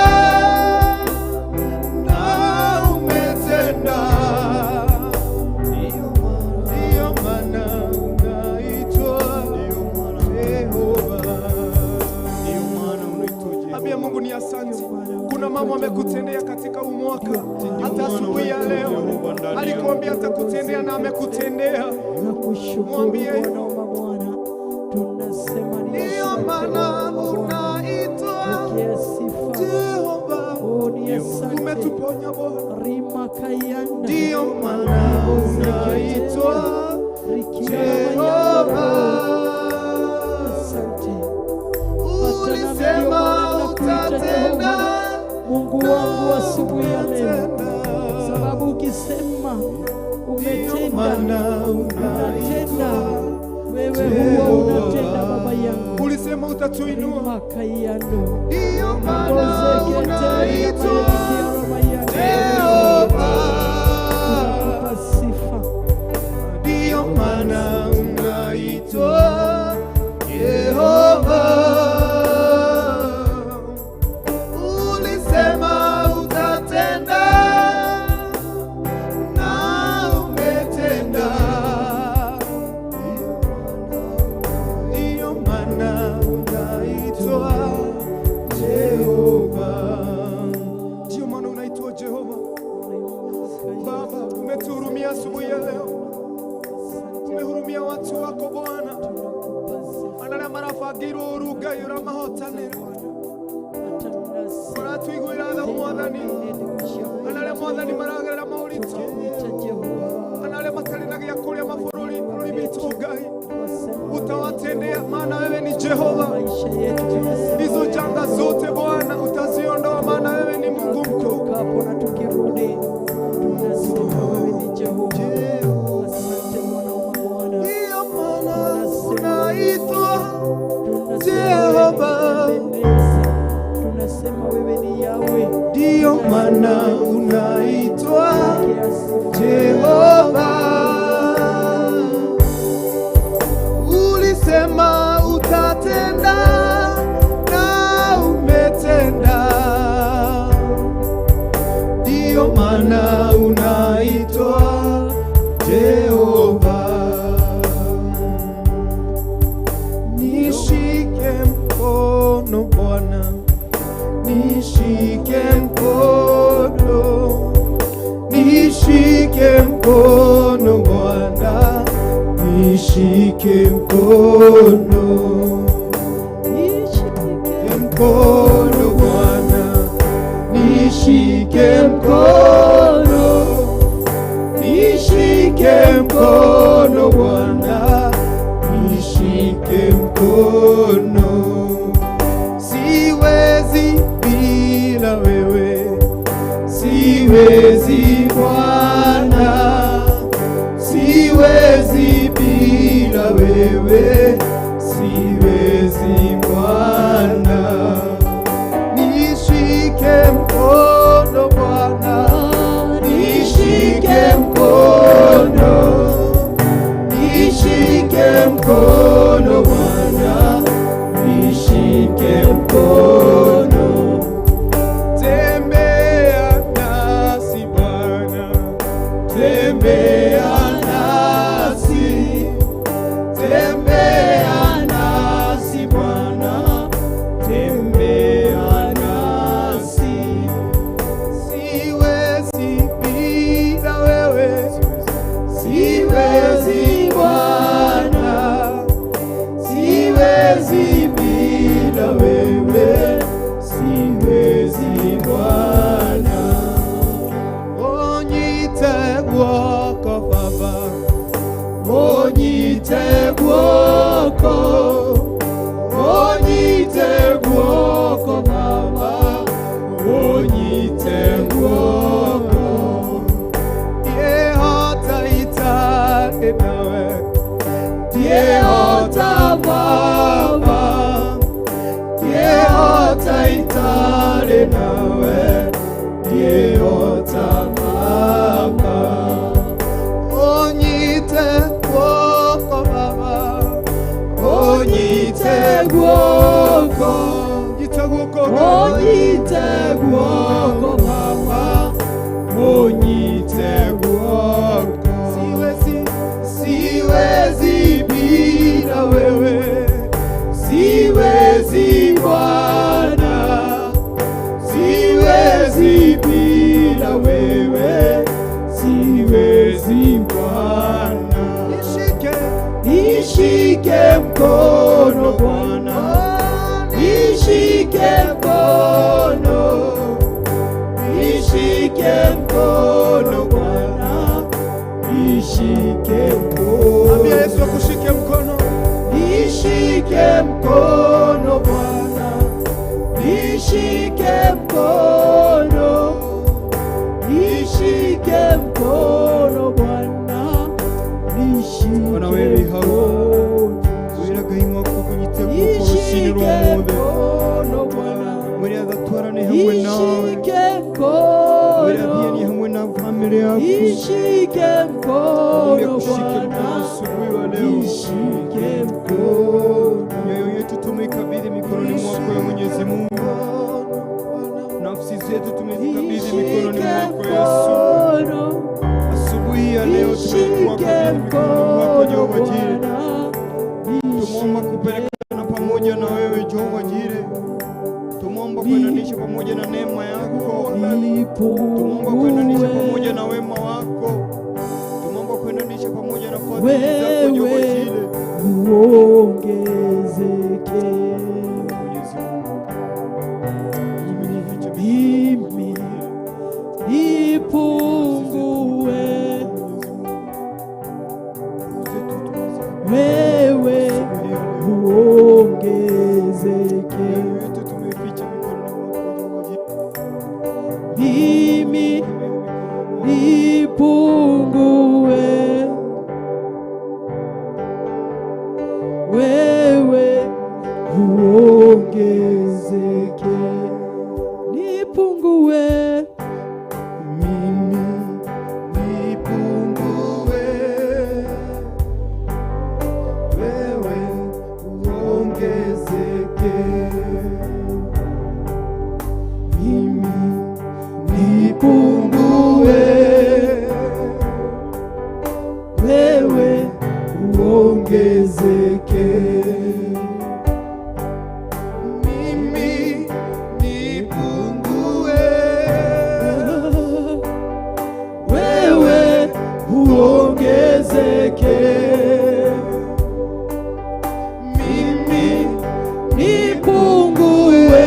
na umetenda. Ndiyo maana unaitwa Jehova. Ambia Mungu ni asante. Kuna mambo amekutendea katika huu mwaka, hata asubuhi ya leo alikuambia atakutendea na amekutendea. Nakushukuru Mwambie Bwana wa mabwana, tunasema ni Ndiyo asante maana Bwana wa mabwana. unaitwa Pokea sifa. Jehova. Oh, ni asante. Umetuponya Bwana. Rima kayanda. Ndiyo maana unaitwa Rikia Jehova. Asante. Ulisema utatenda Mungu wangu asubuhi ya leo, umetenda. sababu ukisema Ndiyo umetenda, maana unatenda, unaitwa wewe huwa unatenda Baba yangu. Ulisema utatuinua. Rima kayando. Ndiyo maana unaitwa Jehova. Tunakupa sifa. Ndiyo maana unaitwa Jehova. Ulisema utatenda na umetenda. Ndiyo maana unaitwa Jehova. Ndiyo maana unaitwa Jehova. Baba, umetuhurumia asubuhi ya leo, umehurumia watu wako Bwana. Arĩa marabangĩirwo ũru Ngai ũramahotanĩra, ũratuiguĩra tha Mwathani, ana arĩa Mwathani maragerera moritũ, ana arĩa matarĩ na gĩa kũrĩa mabũrũri bũrũri witũ Ngai utawatendea, maana wewe ni Jehova. Hizo janga zote Bwana utaziondoa, maana wewe ni Mungu mkuu. Tutokapo na tukirudi, tunasema wewe ni Jehova. Asante Bwana wa mabwana. Ndiyo maana unaitwa Tunasema Jehova. wewe ni Ebeneza. Tunasema wewe ni Yahweh. Ndiyo maana unaitwa Pokea sifa. Jehova. Ulisema utatenda na umetenda. Ndiyo maana unaitwa Jehova. Nishike mkono Bwana, nishike mkono, nishike mkono Bwana, nishike mkono, Nishike mkono Bwana, nishike mkono, nishike mkono Bwana, nishike mkono. Siwezi bila wewe, siwezi Bwana, siwezi bila wewe, siwezi Bwana. Nishike mkono Bwana, nishike mkono, nishike mkono Bwana, nishike mkono. Tembea nasi Bwana, tembea nasi, tembea nasi Bwana. Itarĩ nawe ndiĩhota Baba. Ũnyite guoko Baba, ũnyite guoko, nyita guoko, ũnyite guoko Baba, ũnyite guoko. Siwezi, siwezi bila wewe, siwezi Bwana, siwezi bila wewe, siwezi Bwana. Nishike, nishike mkono Bwana, nishike mkono, nishike mkono Bwana, nishike mkono. Ambia Yesu akushike mkono, nishike mkono Bwana, nishike mkono, Nishike mkono Bwana, nishike Bwana wewe hau. mkono. Wĩra Ngai waku akũnyite guoko rũcinĩ Nishike rwa ũmũthĩ. mkono Bwana, Mwĩre athatwarane hamwe nawe. nishike Mwĩre mkono, athianie hamwe na famĩlĩ yaku. nishike Mwambie mkono akushike mkono Bwana, asubuhi wa leo. nishike mkono. Mioyo yetu tumeikabidhi mikononi mwako ya Mwenyezi Mungu. Nafsi zetu tumezikabidhi mikononi Nishike mwako Yesu. mkono, Asubuhi ya leo nishike tumekuwakabidhi mikononi mwako mkono Jehova Jire. Bwana, Tumwomba kupelekana pamoja na wewe Jehova Jire. Tumwomba kuendanisha pamoja na neema yako. Tumwomba kuendanisha pamoja na wema wako. Tumwomba kuendanisha pamoja na fadhili zako Jehova wewe Jire. uongezeke. Mwenyezi Mungu, tumejificha Mimi nipungue, wewe uongezeke. Mioyo yetu tumeificha mikononi mwako Jehova Jire. Mimi nipungue, wewe uongezeke. Nipungue, Mimi nipungue, wewe uongezeke. Mimi nipungue, wewe uongezeke. Mimi nipungue, wewe uongezeke. Mimi Nipungue,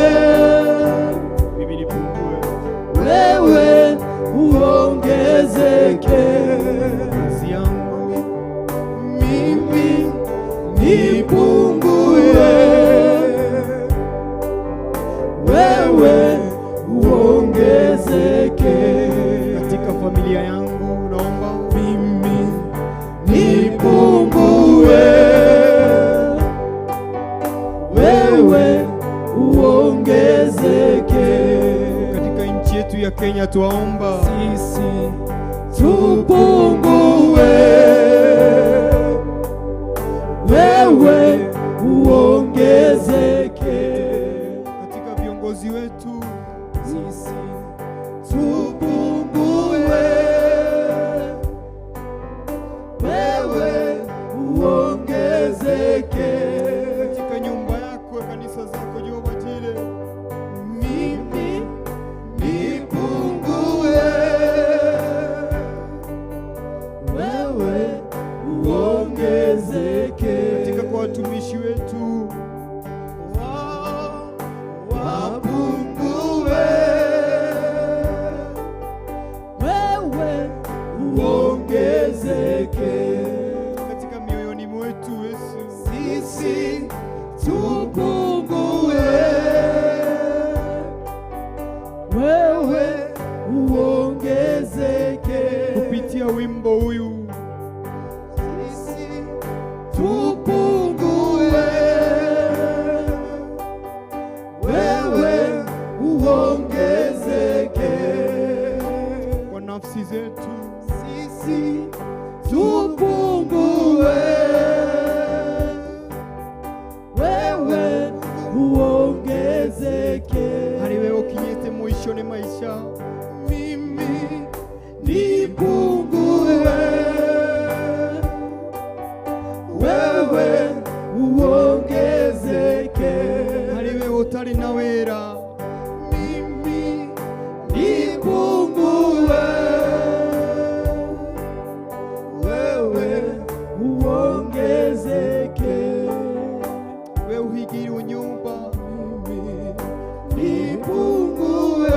mimi nipungue, wewe uongezeke. Kazi yangu mimi Nipungue, wewe uongezeke. Katika familia yangu naomba Mimi nipungue, wewe uongezeke. Katika nchi yetu ya Kenya tuwaomba Sisi Tupungue, wewe uongezeke. Katika viongozi wetu sisi Tupungue, wewe uongezeke. Katika nyumba yako kanisa zako Jehova Jire, Mimi nipungue, wewe uongezeke. Katika kwa watumishi wetu Wapungue, uongezeke. Kwa nafsi zetu sisi tupungue, wewe uongezeke. Hari wewe ukinyete mwisho ni maisha, mimi nipungue, wewe uongezeke. Hari wewe utari na wera, mimi nipungue, wewe uongezeke. Wewe uhigiri unyumba, mimi nipungue,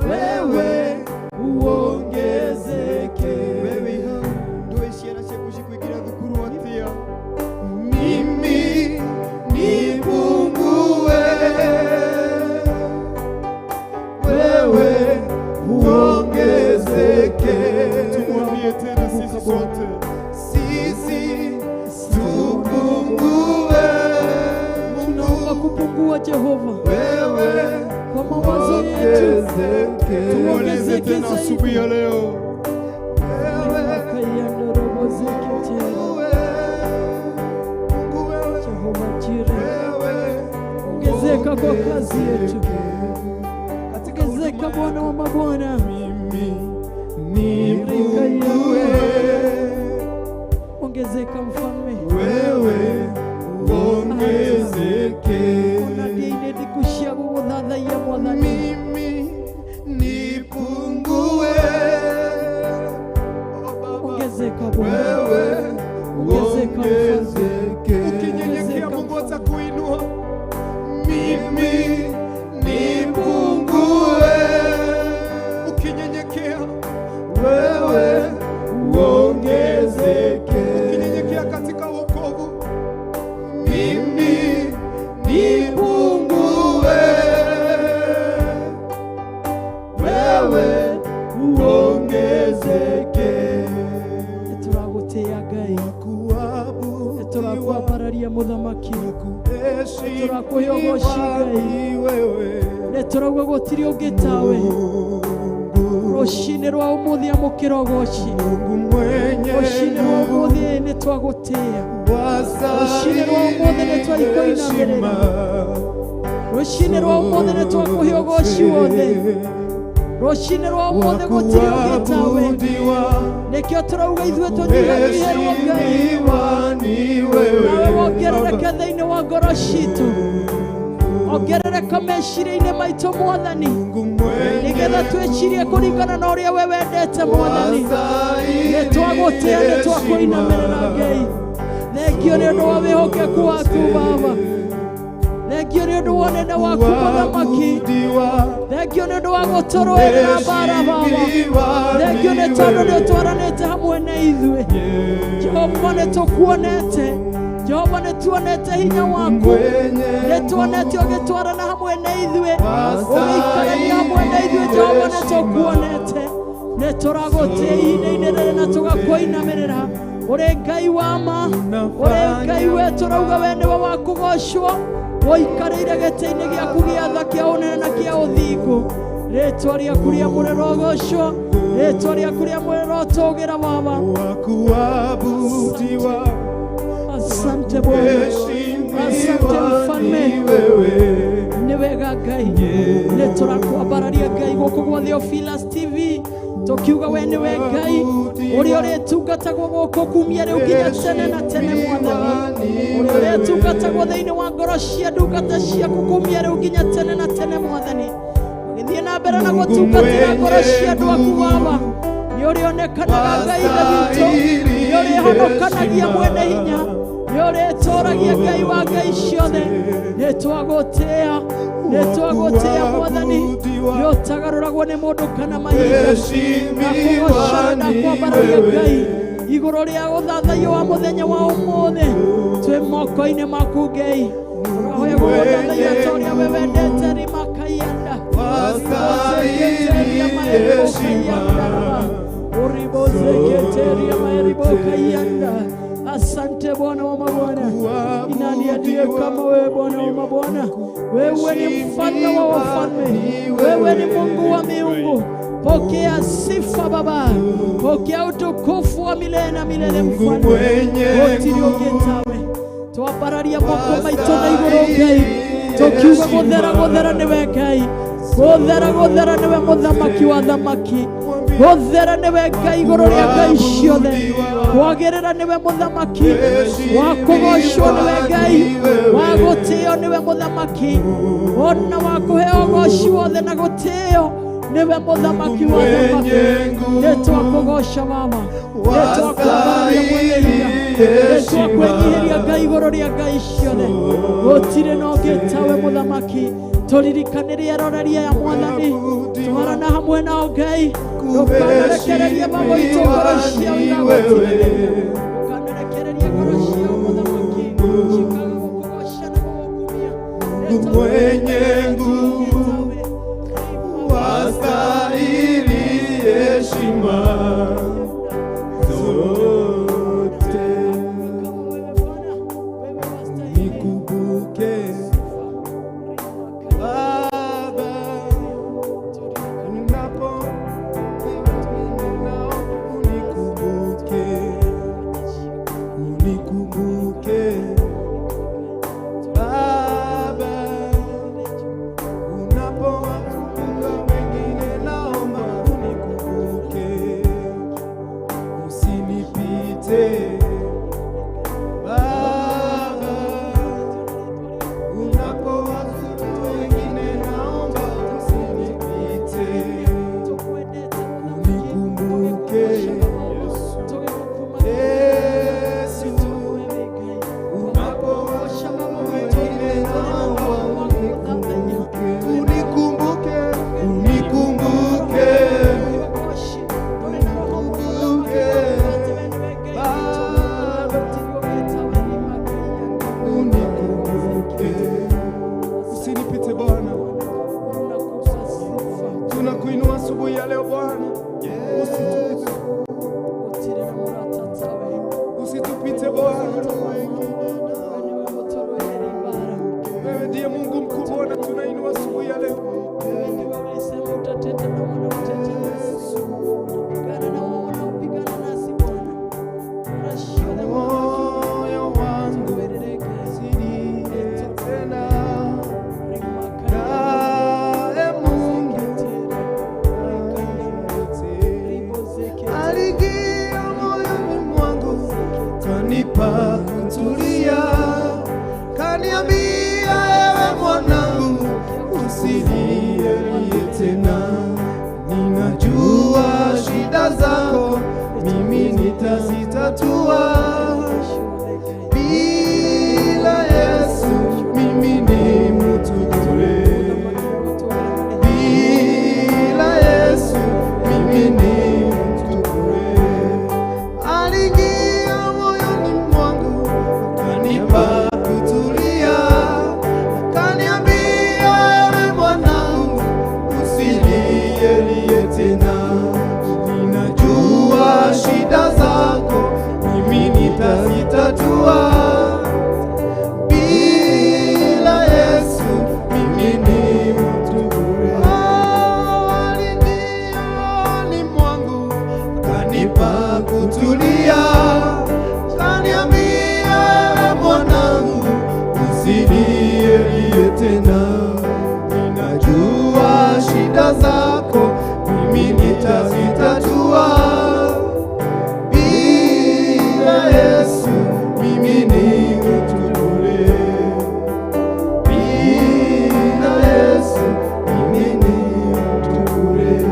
wewe uongezeke. Wewe nduwe ciana ciaku cikũingĩra thukuru atĩa, mimi nipungue, wewe uongezeke. Tumwambie tena sisi sote, sisi tupungue, Tunaomba kupungua Jehova, wewe kwa mawazo yetu tumweleze tena zaidi. Asubuhi ya leo Jehova Jireh, ongezeka kwa kazi yetu, ongezeka Bwana wa mabwana. Mimi nipungue, Ongezeka Mfalme. Wewe uongezeke. Ona ndĩine ndikucia gũgũthathaiya Mwathani. Mimi nipungue, oh Baba, Ongezeka Bwana, wewe ongezeka Mfalme. uongezeke. Ukinyenyekea Mungu atakuinua. Mimi nipungue, ukinyenyekea wewe uongezeke. Ukinyenyekea katika wokovu, mimi nipungue, wewe uongezeke. Nĩtũragũtĩĩa Ngai, nĩtũrakwambararia Mũthamaki, nĩtũrakũhe ũgoci Ngai, nĩtũrauga gũtirĩ ũngĩ tawe. Rũcinĩ rwa ũmũthĩ amũkĩra ũgoci. Rũcinĩ rwa ũmũthĩ nĩtwagũtĩĩa. Rũcinĩ rwa ũmũthĩ nĩtwaikũinamĩrĩra. Rũcinĩ rwa ũmũthĩ nĩtwakũhe ũgoci wothe. Rũcinĩ rwa ũmũthĩ gũtirĩ ũngĩ tawe. Nĩkĩo tũrauga ithuĩ tũnyihanyihĩrwo Ngai, nawe wongerereke thĩinĩ wa ngoro citũ, ongerereka meciria-inĩ maitũ Mwathani, nĩgetha twĩcirie kũringana na ũrĩa we wendete Mwathani. Nĩtwagũtĩĩa, nĩtwakũinamĩrĩra Ngai. Thengio nĩ ũndũ wa wĩhokeku waku Baba, thengio nĩ ũndũ wa ũnene waku Mũthamaki, thengio nĩ ũndũ wa gũtũrũĩrĩra mbara Baba, thengio nĩ tondũ nĩ ũtwaranĩte hamwe na ithuĩ Jehova. Nĩ tũkuonete Jehova, nĩ tuonete hinya waku, nĩ tuonete ũgĩtwarana hamwe na ithuĩ, ũgĩikarania hamwe na ithuĩ Jehova, nĩ tũkuonete. Nĩ tũragũtĩĩa ihinda-inĩ rĩrĩ na tũgakũinamĩrĩra. Ũrĩ Ngai wa ma, ũrĩ Ngai we tũrauga we nĩwe wa kũgocwo, ũikarĩire gĩtĩ-inĩ gĩaku gĩa tha, kĩa ũnene na kĩa ũthingu. Rĩtwa rĩaku rĩamũre rogocwo, rĩtwa rĩaku rĩamũre rotũgĩra Baba. Asante Bwana, asante Mfalme, nĩ wega Ngai. Nĩ tũrakwambararia Ngai gũkũ gwa Theophilus TV, tũkiuga we nĩwe Ngai ũrĩa ũrĩtungatagwo gũkũ kumia rĩu nginya tene na tene Mwathani, ũrĩa ũrĩtungatagwo thĩinĩ wa ngoro cia ndungata ciaku kumia rĩu nginya tene na tene Mwathani. Ũgĩthiĩ na mbere na gũtungatĩra ngoro cia andũ aku Baba, nĩ ũrĩonekanaga Ngai Ithe witũ, nĩ ũrĩhonokanagia mwene hinya, nĩ ũrĩtũragia Ngai wa ngai ciothe. Nĩ twagũtĩĩa, nĩ twagũtĩĩa Mwathani, nĩ ũtagarũragwo nĩ mũndũ kana mahinda. Nakũgoca na kwambararia Ngai igũrũ rĩa ũthathaiya wa mũthenya wa ũmũthĩ, twĩ moko-inĩ maku Ngai. Tũrahoya gũgũthathaiya ta ũrĩa we wendete rimakaianda ribozeketeria maeribokaianda uribozeketeri maeribokaianda. Asante. Asante Bwana wa mabwana. Ni nani aliye kama wewe Bwana wa mabwana? Wewe ni mfalme wa wafalme, wewe ni Mungu wa miungu. Pokea sifa Baba, pokea utukufu wa milele na milele. Mungu Mfalme mwenye gũtirĩ twambararia moko maitũ na igũrũ Ngai, tũkiuga gũthera gũthera nĩwe Ngai, gũthera gũthera nĩwe mũthamaki wa thamaki, gũthera nĩwe Ngai igũrũ rĩa ngai ciothe, kwagĩrĩra nĩwe mũthamaki, wa kũgocwo nĩwe Ngai, wa gũtĩo nĩwe mũthamaki, ona wa kũheo ũgoci wothe na gũtĩo nĩwe mũthamaki wa thamaki. Nĩtwakũgoca Baba, nĩtwakwambararia mwene hinya, nĩtwakwenyiheria Ngai igũrũ rĩa ngai ciothe, gũtirĩ na ũngĩ tawe mũthamaki. Tũririkanĩrie eroreria ya mwathani, twarana hamwe nao Ngai, ndũkanarekererie baba itũ ngoro ciao iragũtirĩrĩria, ndũkanarekererie ngoro ciao mũthamaki, cikaga gũkũgoca na gũgũkumia. Mungu mwenye nguvu, wastahili heshima zote. Nikumbuke Baba, ninapo unikumbuke, unikumbuke Baba, unapowakumbuka wengine, naomba unikumbuke, usinipite Baba, unapowakumbuka wengine, naomba usinipite, unikumbuke Yesu, unapowakumbuka wengine, naomba unikumbuke, unikumbuke, unikumbuke, unikumbuke Baba, unikumbuke, usinipite Bwana. Tunakuinua asubuhi ya leo Bwana, usitupite, usitupite Bwana. Wewe ndiye Mungu mkuu Bwana, tunainua asubuhi ya leo. Wewe ndiwe ulisema utateta na wanaoteta nasi, utapigana na wao wanaopigana nasi Bwana. Tunashinda Moyo wangu tuberereke. usilie tena, naye Mungu aliingia moyoni mwangu, kanipa kutulia, kaniambia, ewe mwanangu, usilie tena, ninajua shida zako, mimi nitazitatua. Bila Yesu mimi ni mtu bure. Bila Yesu mimi ni mtu bure. Aliingia moyoni mwangu, akanipa kutulia, akaniambia, ewe mwanangu, usilie tena, ninajua shida zako, mimi nitazitatua. Bila Yesu mimi ni mtu bure. Oh, aliingia moyoni mwangu, kanipa kutulia, kaniambia, ewe mwanangu, usilie tena, ninajua shida zako, mimi nitazitatua. Bila Yesu mimi ni mtu bure. Bila Yesu mimi ni mtu bure.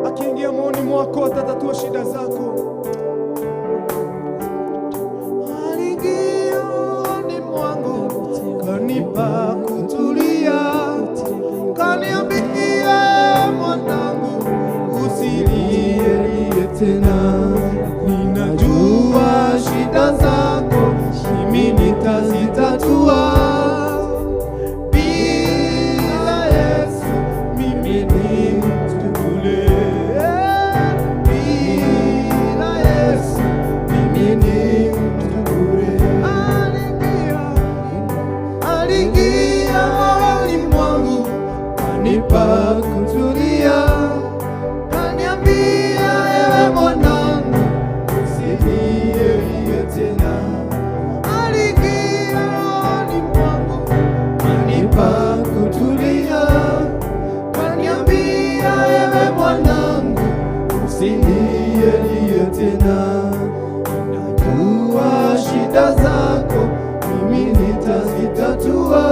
Akiingia moyoni mwako atatatua shida zako. Aliingia moyoni mwangu, kanipa kutulia, kaniambia, mwanangu, usilie tena, ninajua shida zako, mimi nitazitatua. Bila Yesu mimi ni mtu bure. Bila Yesu mimi ni Aliingia moyoni mwangu, kanipa kutulia, kaniambia, ewe mwanangu, usilie lie tena. Aliingia moyoni mwangu, kanipa kutulia, kaniambia, ewe mwanangu, usilie lie tena. Najua shida zako, mimi nitazitatua.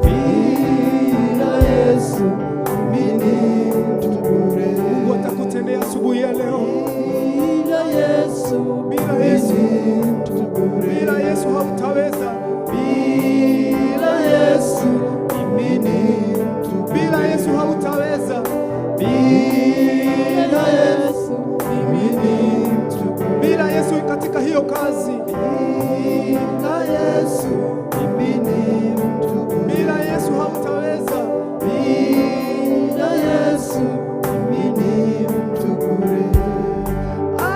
Bila Yesu mimi ni mtu bure. Mungu atakutendea asubuhi ya leo. Bila Yesu Bila Yesu. mimi ni mtu bure. Bila Yesu hautaweza. Bila Yesu mimi ni mtu bure. Bila Yesu hautaweza. Bila Yesu mimi ni mtu bure. Bila Yesu katika hiyo kazi. Bila Yesu mimi ni mtu bure. Bila Yesu hautaweza. Bila Yesu mimi ni mtu bure.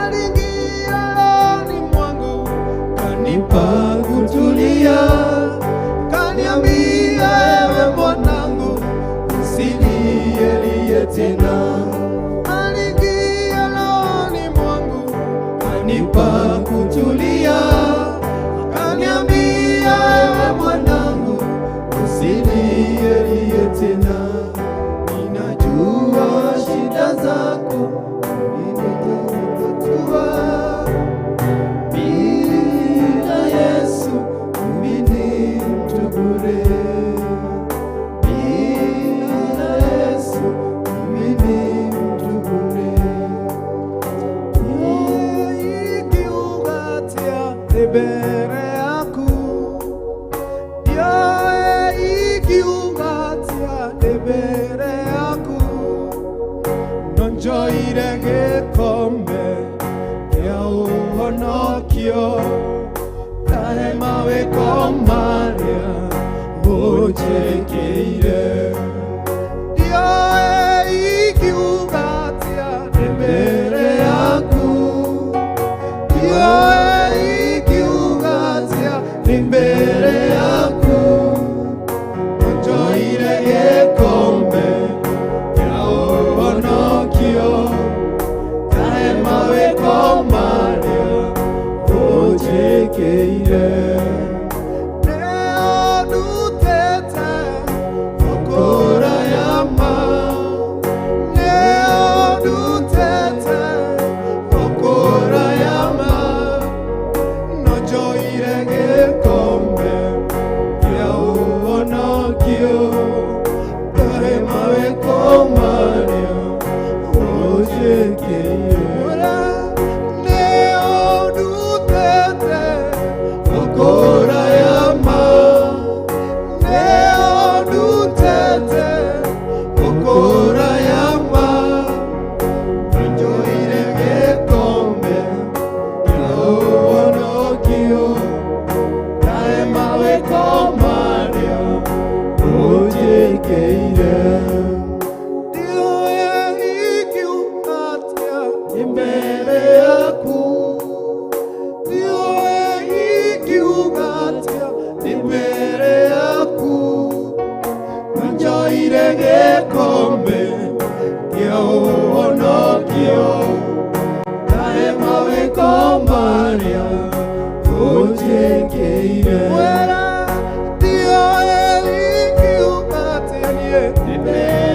Aliingia rohoni mwangu, Kanipa kutulia, kaniambia, ewe mwanangu, usilie lie tena. Aliingia rohoni mwangu, Kanipa kutulia, kaniambia, ewe mwanangu, usilie lie tena. Ninajua shida zako, mimi nitazitatua. Bila Yesu mimi ni mtu bure. Bila Yesu mimi ni mtu bure. Ikiuga atia mbere yaku, Yoe ikiuga atia mbere yaku, nonjoire gĩkombe kĩa ũhonokio, ndahe mawĩko marĩa ũnjĩkĩire. Yoe ikiuga atia mbere yaku, Yoe ikiuga atia mbere yaku, nonjoire gĩkombe kĩa ũhonokio, ndahe mawĩko marĩa ũnjĩkĩire. Nĩũndutĩte ngũkũra ya ma, nĩũndutĩte ngũkũra ya ma, nonjoire gĩkombe kĩa ũhonokio, ndahe mawĩko marĩa ũnjĩkĩire. Nĩũndutĩte ngũkũra ya ma, nĩũndutĩte ngũkũra ya ma, nonjoire gĩkombe kĩa ũhonokio, ndahe mawĩko marĩa ũnjĩkĩire. Ndiũĩ ingiuga atĩa mbere yaku, ndiũĩ ingiuga atĩa mbere yaku, nonjoire gĩkombe kĩa ũhonokio, ndahe mawĩko marĩa ũnjĩkĩire. Mwera ndiũĩ ingiuga atĩa niĩ mbere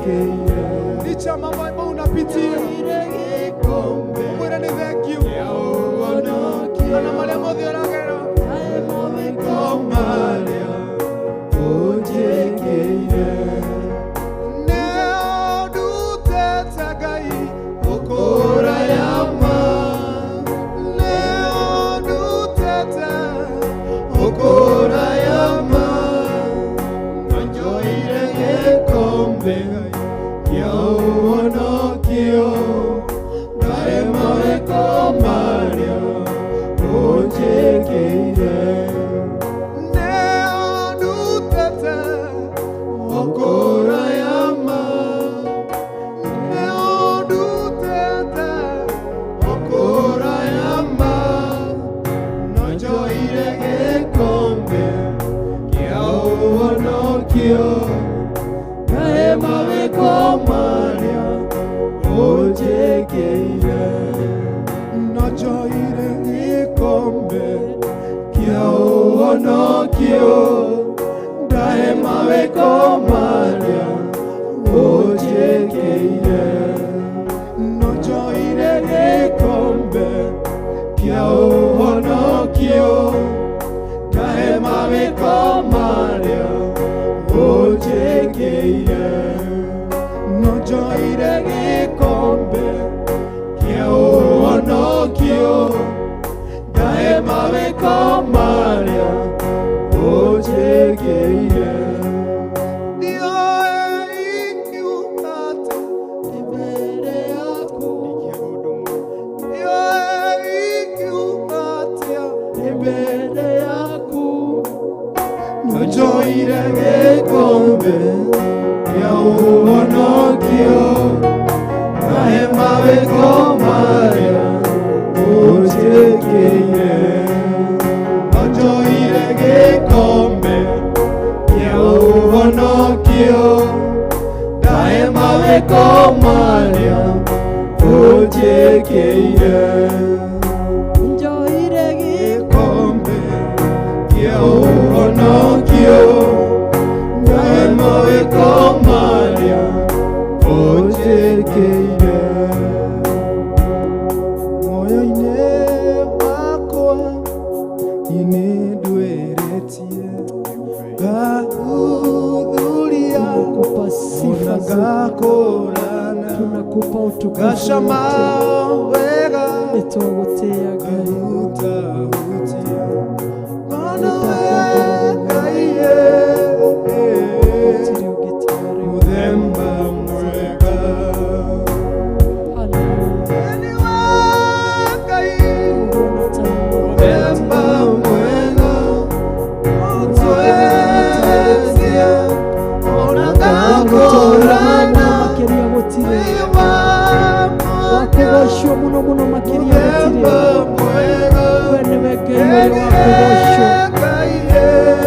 Ũnjĩkĩire. Licha mambo ambayo unapitia, mwĩre nĩ thank you ona marĩa mothe ũragera. Marĩa ũnjĩkĩire. Nĩũndutĩte Ngai Ũkũra yama. Nĩũndutĩte Ũkũra yama. Njoire gĩkombe kĩa ũhonokio, ngahe mawĩko marĩa ũnjĩkĩire. Nĩũndutĩte Ũkũra yama. Nĩũndutĩte Ũkũra yama. Njoire gĩkombe kĩa ũhonokio, ngahe mawĩko marĩa ũnjĩkĩire. Njoire gĩkombe kĩa ũhonokio, ngahe mawĩko marĩa ũnjĩkĩire. Njoire gĩkombe kĩa ũhonokio, ngahe mawĩko marĩa ũnjĩkĩire. Njoire gĩkombe kĩa ũhonokio, ngahe mawĩko marĩa ũnjĩkĩire. Ndiũĩ ingiuga atĩa Mbele yaku. Ndiũĩ ingiuga atĩa Mbele yaku. Njoire gĩkombe kĩa ũhonokio, ngahe mawĩko marĩa ũnjĩkĩire. Njoire gĩkombe kĩa ũhonokio, ngahe mawĩko marĩa ũnjĩkĩire. Njoire Gĩkombe kĩa ũhonokio, ngahe mawĩko marĩa ũnjĩkĩire. Moyo-inĩ wakwa niĩ nĩndwĩrĩtie ngathuthuria Tunakupa sifa ona zote. ngakũrana Tunakupa utukufu ngacama wote. wega Nĩtũgũtĩĩa Ngai. ngahutahutia Bwana we Ngai ye. Gũtirĩ ũngĩ tiga rĩu. Mũthemba mwega. Hallelujah. Nĩ we Ngai Ũguo ta Mũthemba mwega. Ũtwetie ona ngakũrana. Makĩria gũtirĩ. Wĩ Wakũgocwo mũno mũno makĩria gũtirĩ. Mũthemba mwega. We nĩwe Ngai ũrĩa wa kũgocwo.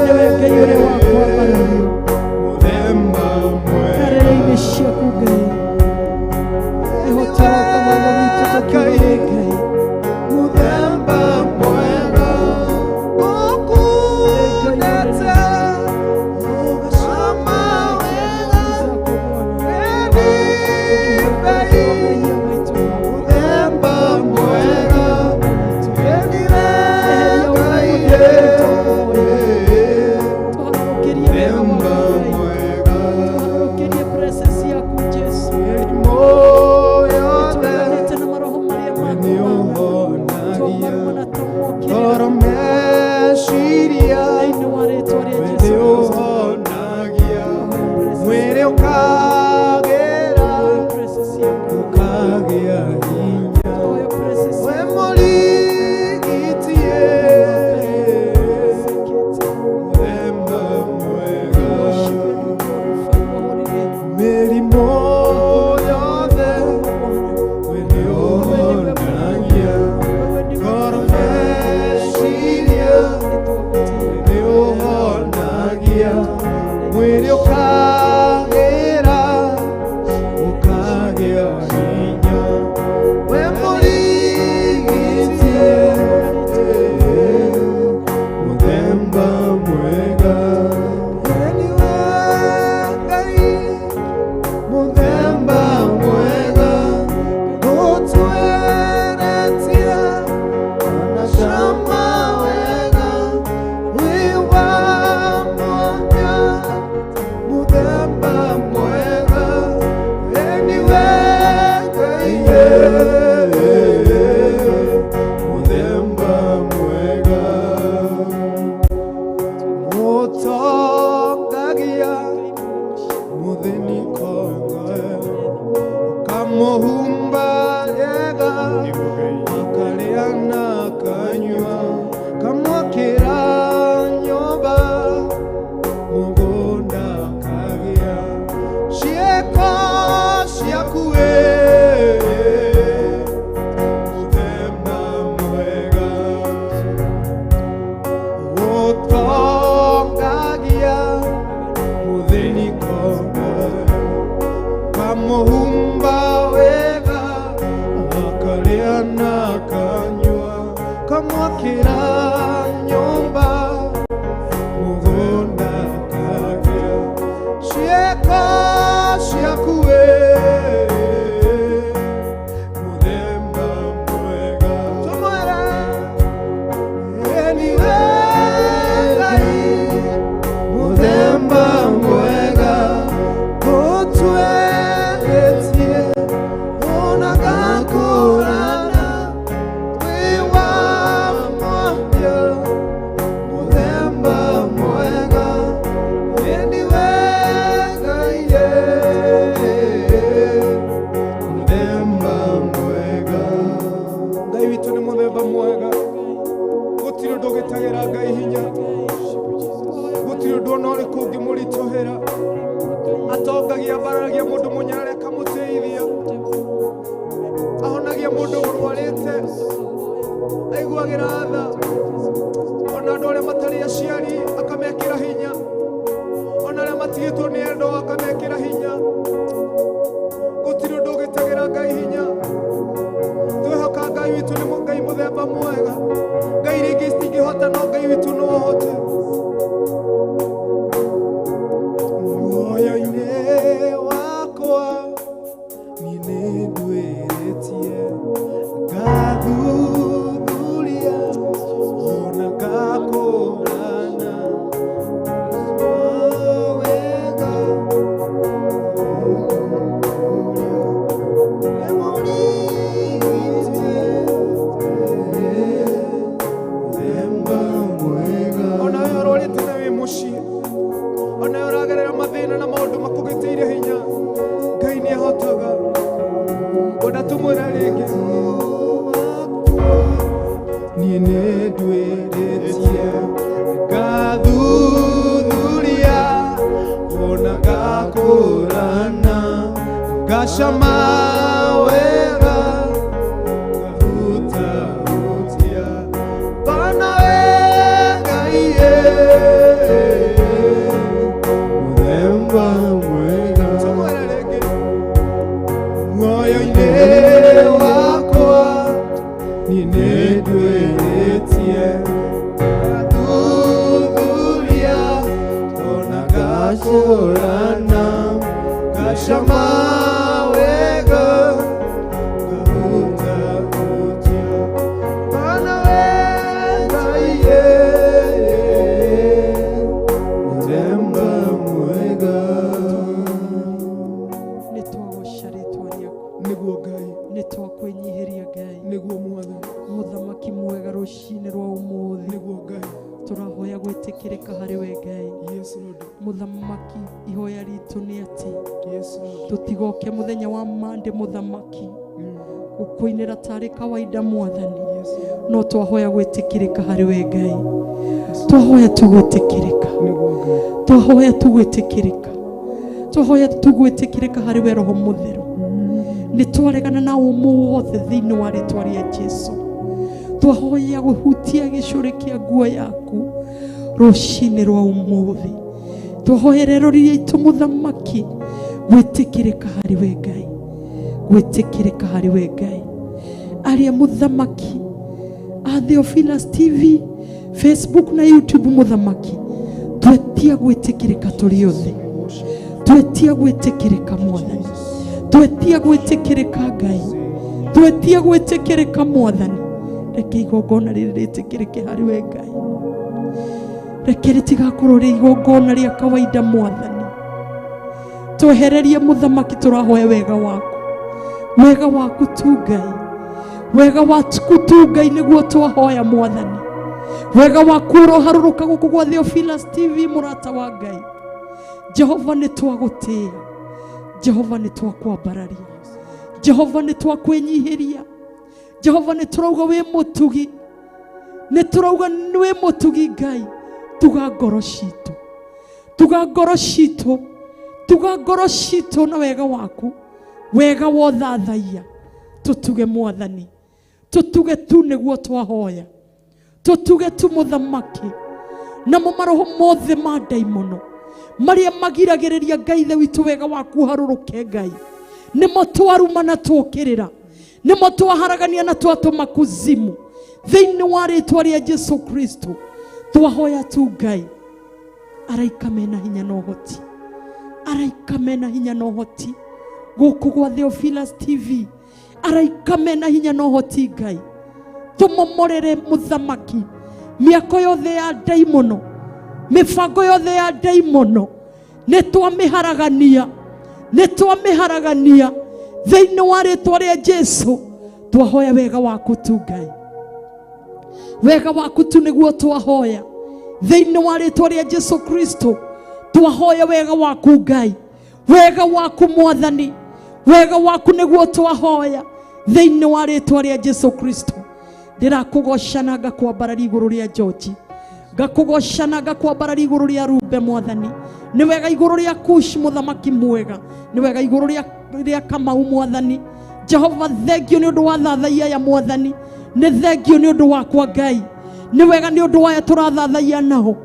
Nĩwe Ngai ũrĩa wa kwambarario. Mũthemba mwega. Karĩra-inĩ ciaku Ngai. Nĩho tũroka Baba witũ tũkiuga wĩ Ngai. Mũthemba mwega. Ũkundete ũgacama wega Zako Bwana. Nĩ Mehia maitũ Baba. Mũthemba mwega. Eheria ũũru wothe tũkũhoya. Tũharũrũkĩrie wega Mũthemba waku Ngai. mwega. Tũharũrũkĩrie presence yaku Jesu. Mĩrimũ yothe Nĩtũnganĩte na maroho marĩa maku Baba. Twamaruma na twamokĩrĩra Ngoro meciria thĩinĩ wa rĩtwa rĩa Jesu Kristo. nĩũhonagia mwĩrĩ ũkagĩra Tũhoe presence yaku. ũkagĩa hinya Tũhoe presence we yaku. mũrigitie mũthemba mwega. Worship and we glorify your holy name. Mĩrimũ yothe we nĩũhonagia Wewe ndiwe ngoro meciria nĩtwagũtĩĩa. nĩũhonagia mwĩrĩ ũkagĩra Kamuhumba wega akarĩa na akanyua, kamwakĩra nyũmba mũgũnda akagĩa. Ciĩko ciaku wĩ mũthemba mwega, ũtongagia mũthĩni kongoro, kamuhumba wega akarĩa na akanyua, kamwakĩra nyũmba mũgũnda akagĩa. Ciĩko ciaku wĩ mũthemba mwega. Tũmwĩre ĩni we Ngai mũthemba mwega, ũtweretie ona ngakũrana wĩ wa mwanya, mũthemba mwega, ĩni we Ngai mũthemba mwega. Ngai witũ nĩ mũthemba mwega, gũtirĩ ũndũ ũgĩtagĩra Ngai hinya, gũtirĩ ũndũ ona ũrĩkũ ũngĩmũritũhĩra. Atongagia, mbararagia mũndũ mũnyarare akamũteithia, ahonagia mũndũ ũrwarĩte, aiguagĩra tha ona andũ arĩa matarĩ aciari akamekĩra hinya, ona arĩa matigĩtwo nĩ endwa akamekĩra hinya. Gũtirĩ ũndũ ũgĩtagĩra Ngai hinya. Twĩhoka Ngai witũ nĩ Ngai mũthemba mwega. Ngai rĩngĩ citingĩhota, no Ngai witũ no ahote. Muoyo-inĩ wakwa niĩ nĩnduĩrĩtie, ngathuthuria ona ngakũrana wega. Ona we ũrwarĩte na wĩ mũciĩ, ona we ũragerera mathĩna na maũndũ makũgĩtĩire hinya, Ngai nĩ ahotaga. Ona tũmwĩre rĩngĩ, niĩ nĩ nduĩrĩtie, ngathuthuria ona ngakũrana, ngacama wega, ngahutahutia Bwana we Ngai mũthemba mwega. Tũmwĩre rĩngĩ, muoyo-inĩ wakwa niĩ nĩ nduĩrĩtie, ngathuthuria ona ngakũrana, ngacama wega, ngahutahutia Bwana we Ngai mũthemba mwega. Nĩ twagoca rĩtwa rĩaku. Nĩguo Ngai. Nĩ twakwĩnyihĩria Ngai. Nĩguo Mwathani. Mũthamaki mwega, rũcinĩ rwa ũmũthĩ Nĩguo Ngai. tũrahoya gwĩtĩkĩrĩka harĩ we Ngai. Yes Lord. Mũthamaki, ihoya ritũ nĩ atĩ Yes Lord. tũtigoke mũthenya wa mande, mũthamaki, gũkũinĩra tarĩ kawaida, Mwathani. Yes Lord. No twahoya gwĩtĩkĩrĩka harĩ we Ngai, twahoya tu gwĩtĩkĩrĩka. Nĩguo Ngai. Twahoya tu gwĩtĩkĩrĩka, twahoya tu gwĩtĩkĩrĩka harĩ we Roho Mũtheru. Nĩ twaregana na ũmũ wothe thĩinĩ wa rĩtwa rĩa Jesu. Twahoya gũhutia gĩcũrĩ kĩa nguo yaku rũcinĩ rwa ũmũthĩ. Twahoya rero rĩrĩa itũ, mũthamaki, gwĩtĩkĩrĩka harĩ we Ngai, gwĩtĩkĩrĩka harĩ we Ngai. Arĩa, mũthamaki, a Theophilus TV, Facebook na YouTube, mũthamaki, twetia gwĩtĩkĩrĩka tũrĩ othe, twetia gwĩtĩkĩrĩka, Mwathani, twetia gwĩtĩkĩrĩka, Ngai, twetia gwĩtĩkĩrĩka, Mwathani. Reke igongona rĩrĩ rĩtĩkĩrĩke harĩ we Ngai, reke rĩtigakorwo rĩ igongona rĩa kawaida, Mwathani. Twehererie, mũthamaki, tũrahoya wega waku, wega waku tu Ngai, wega waku tu Ngai nĩguo twahoya, Mwathani. Wega waku ũroharũrũka gũkũ gwa Theophilus TV. Mũrata wa Ngai, Jehova, nĩ twagũtĩĩa. Jehova, nĩ twakwambararia. Jehova nĩ twakwĩnyihĩria. Jehova nĩ tũrauga wĩ mũtugi, nĩ tũrauga wĩ mũtugi Ngai. Tuga ngoro citũ, tuga ngoro citũ, tuga ngoro citũ na wega waku, wega wa ũthathaiya. Tũtuge Mwathani, tũtuge tu nĩguo twahoya, tũtuge tu mũthamaki. Namo maroho mothe ma ndaimono marĩa magiragĩrĩria Ngai ithe witũ wega waku harũrũke Ngai, nĩmo twaruma na twokĩrĩra, nĩmo twaharagania na twatũma kuzimu thĩinĩ wa rĩtwa rĩa Jesu Kristo. Twahoya tu Ngai, araika mena hinya na ũhoti, araika mena hinya na ũhoti gũkũ gwa Theophilus TV, araika mena hinya na ũhoti Ngai, tũmomorere mũthamaki mĩako yothe ya ndaimono, mĩbango yothe ya ndaimono nĩ twamĩharagania, nĩ twamĩharagania thĩinĩ wa rĩtwa rĩa Jesu. Twahoya wega waku tu Ngai, wega waku tu nĩguo twahoya thĩinĩ wa rĩtwa rĩa Jesu Kristo. Twahoya wega waku Ngai, wega waku Mwathani, wega waku nĩguo twahoya thĩinĩ wa rĩtwa rĩa Jesu Kristo. Ndĩrakũgoca na ngakwambararia igũrũ rĩa George, ngakũgoca na ngakwambararia igũrũ rĩa Rube Mwathani, nĩ wega igũrũ rĩa Kush mũthamaki mwega, nĩ wega igũrũ rĩa Kamau Mwathani. Jehova thengio nĩ ũndũ wa thathaiya ya Mwathani, nĩ thengio nĩ ũndũ wakwa Ngai, nĩ wega nĩ ũndũ waya tũrathathaiya nao.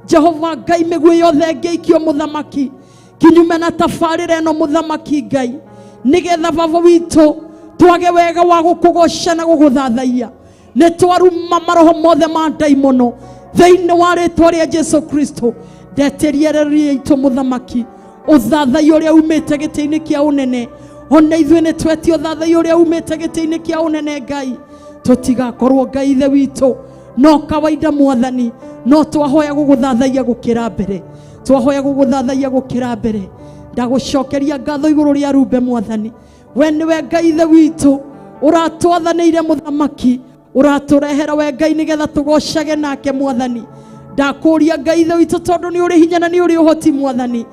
Jehova Ngai, mĩguĩ yothe ĩngĩikio mũthamaki kinyume na tabarĩra ĩno mũthamaki Ngai, nĩgetha baba witũ twage wega wa gũkũgoca na gũgũthathaiya, nĩ twaruma maroho mothe ma ndaimono thĩinĩ wa rĩtwa rĩa Jesu Kristo. Ndetĩria rĩrĩa itũ mũthamaki ũthathaiya ũrĩa umĩte gĩtĩ-inĩ kĩa ũnene, ona ithuĩ nĩ twetie ũthathaiya ũrĩa umĩte gĩtĩ-inĩ kĩa ũnene Ngai, tũtigakorwo Ngai ithe witũ no kawaida Mwathani, no twahoya gũgũthathaiya gũkĩra mbere, twahoya gũgũthathaiya gũkĩra mbere. Ndagũcokeria ngatho igũrũ rĩa Rube Mwathani, we nĩwe Ngai ithe witũ ũratwathanĩire mũthamaki, ũratũrehera we Ngai nĩgetha tũgocage nake Mwathani. Ndakũria Ngai ithe witũ, tondũ nĩ ũrĩ hinya na nĩ ũrĩ ũhoti Mwathani,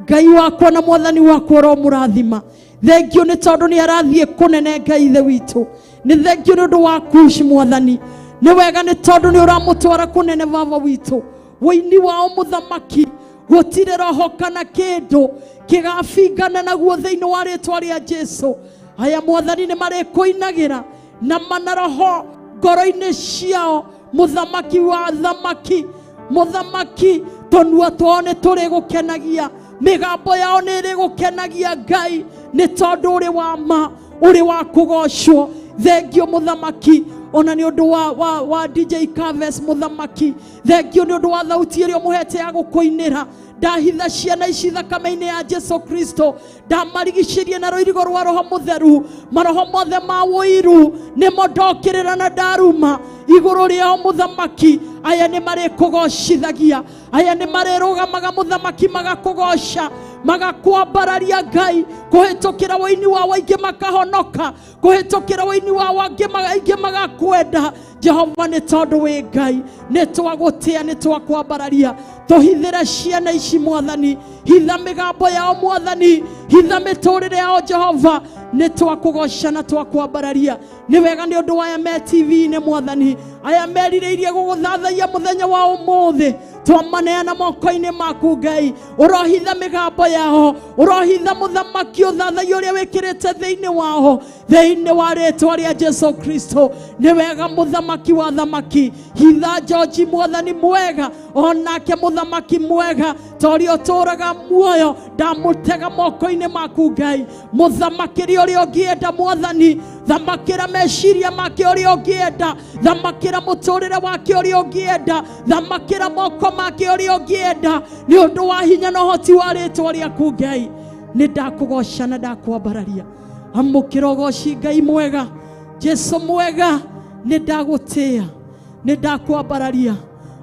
Ngai wakwa na Mwathani wakwa ũromũrathima. Thengio nĩ tondũ nĩ arathiĩ kũnene Ngai ithe witũ, nĩ thengio nĩ ũndũ wa Kush Mwathani, nĩ wega nĩ tondũ nĩ ũramũtwara kũnene baba witũ. Wũini wao mũthamaki gũtirĩ roho kana kĩndũ kĩgabingana naguo thĩinĩ wa rĩtwa rĩa Jesu. Aya Mwathani nĩ marĩkũinagĩra na mana roho ngoro-inĩ ciao mũthamaki wa thamaki, mũthamaki tũnua twao nĩ tũrĩgũkenagia, mĩgambo yao nĩ ĩrĩgũkenagia Ngai, nĩ tondũ ũrĩ wa ma, ũrĩ wa kũgocwo. Thengio mũthamaki ona nĩ ũndũ wa DJ Caves mũthamaki, thengio nĩ ũndũ wa thauti ĩrĩa ũmũhete ya gũkũinĩra. Ndahitha ciana ici thakame-inĩ ya Jesu Kristo, ndamarigicĩrie na rũirigo rwa roho mũtheru. Maroho mothe ma ũiru nĩmo ndokĩrĩra na ndaruma igũrũ rĩao mũthamaki. Aya nĩ marĩkũgocithagia, aya nĩ marĩrũgamaga mũthamaki magakũgoca, magakwambararia Ngai, kũhĩtũkĩra wũini wao aingĩ makahonoka, kũhĩtũkĩra wũini wao aingĩ magakwenda. Jehova nĩ tondũ wĩ Ngai, nĩ twagũtĩa, nĩ twakwambararia. Tũhithĩre ciana ici Mwathani, hitha mĩgambo yao Mwathani, hitha mĩtũrĩre yao Jehova, nĩ twakũgoca na twakwambararia. Nĩ wega nĩ ũndũ wa aya me TV-inĩ Mwathani, aya merirĩirie gũgũthathaiya mũthenya wa ũmũthĩ, twamaneana moko-inĩ maku Ngai. Ũrohitha mĩgambo yao, ũrohitha mũthamaki ũthathaiya ũrĩa wĩkĩrĩte thĩinĩ wao, thĩinĩ wa rĩtwa rĩa Jesu Kristo. Nĩ wega mũthamaki wa thamaki, hitha George Mwathani mwega, onake mũthamaki mwega, ta ũrĩa ũtũũraga muoyo, ndamũtega moko-inĩ maku Ngai. Mũthamakĩre ũrĩa ũngĩenda Mwathani, thamakĩra meciria make ũrĩa ũngĩenda, thamakĩra mũtũrĩre wake ũrĩa ũngĩenda, thamakĩra moko make ũrĩa ũngĩenda, nĩ ũndũ wa hinya na ũhoti wa rĩtwa rĩaku Ngai. Nĩ ndakũgoca na ndakwambararia. Amũkĩra ũgoci Ngai mwega, Jesu mwega, nĩ ndagũtĩa, nĩ ndakwambararia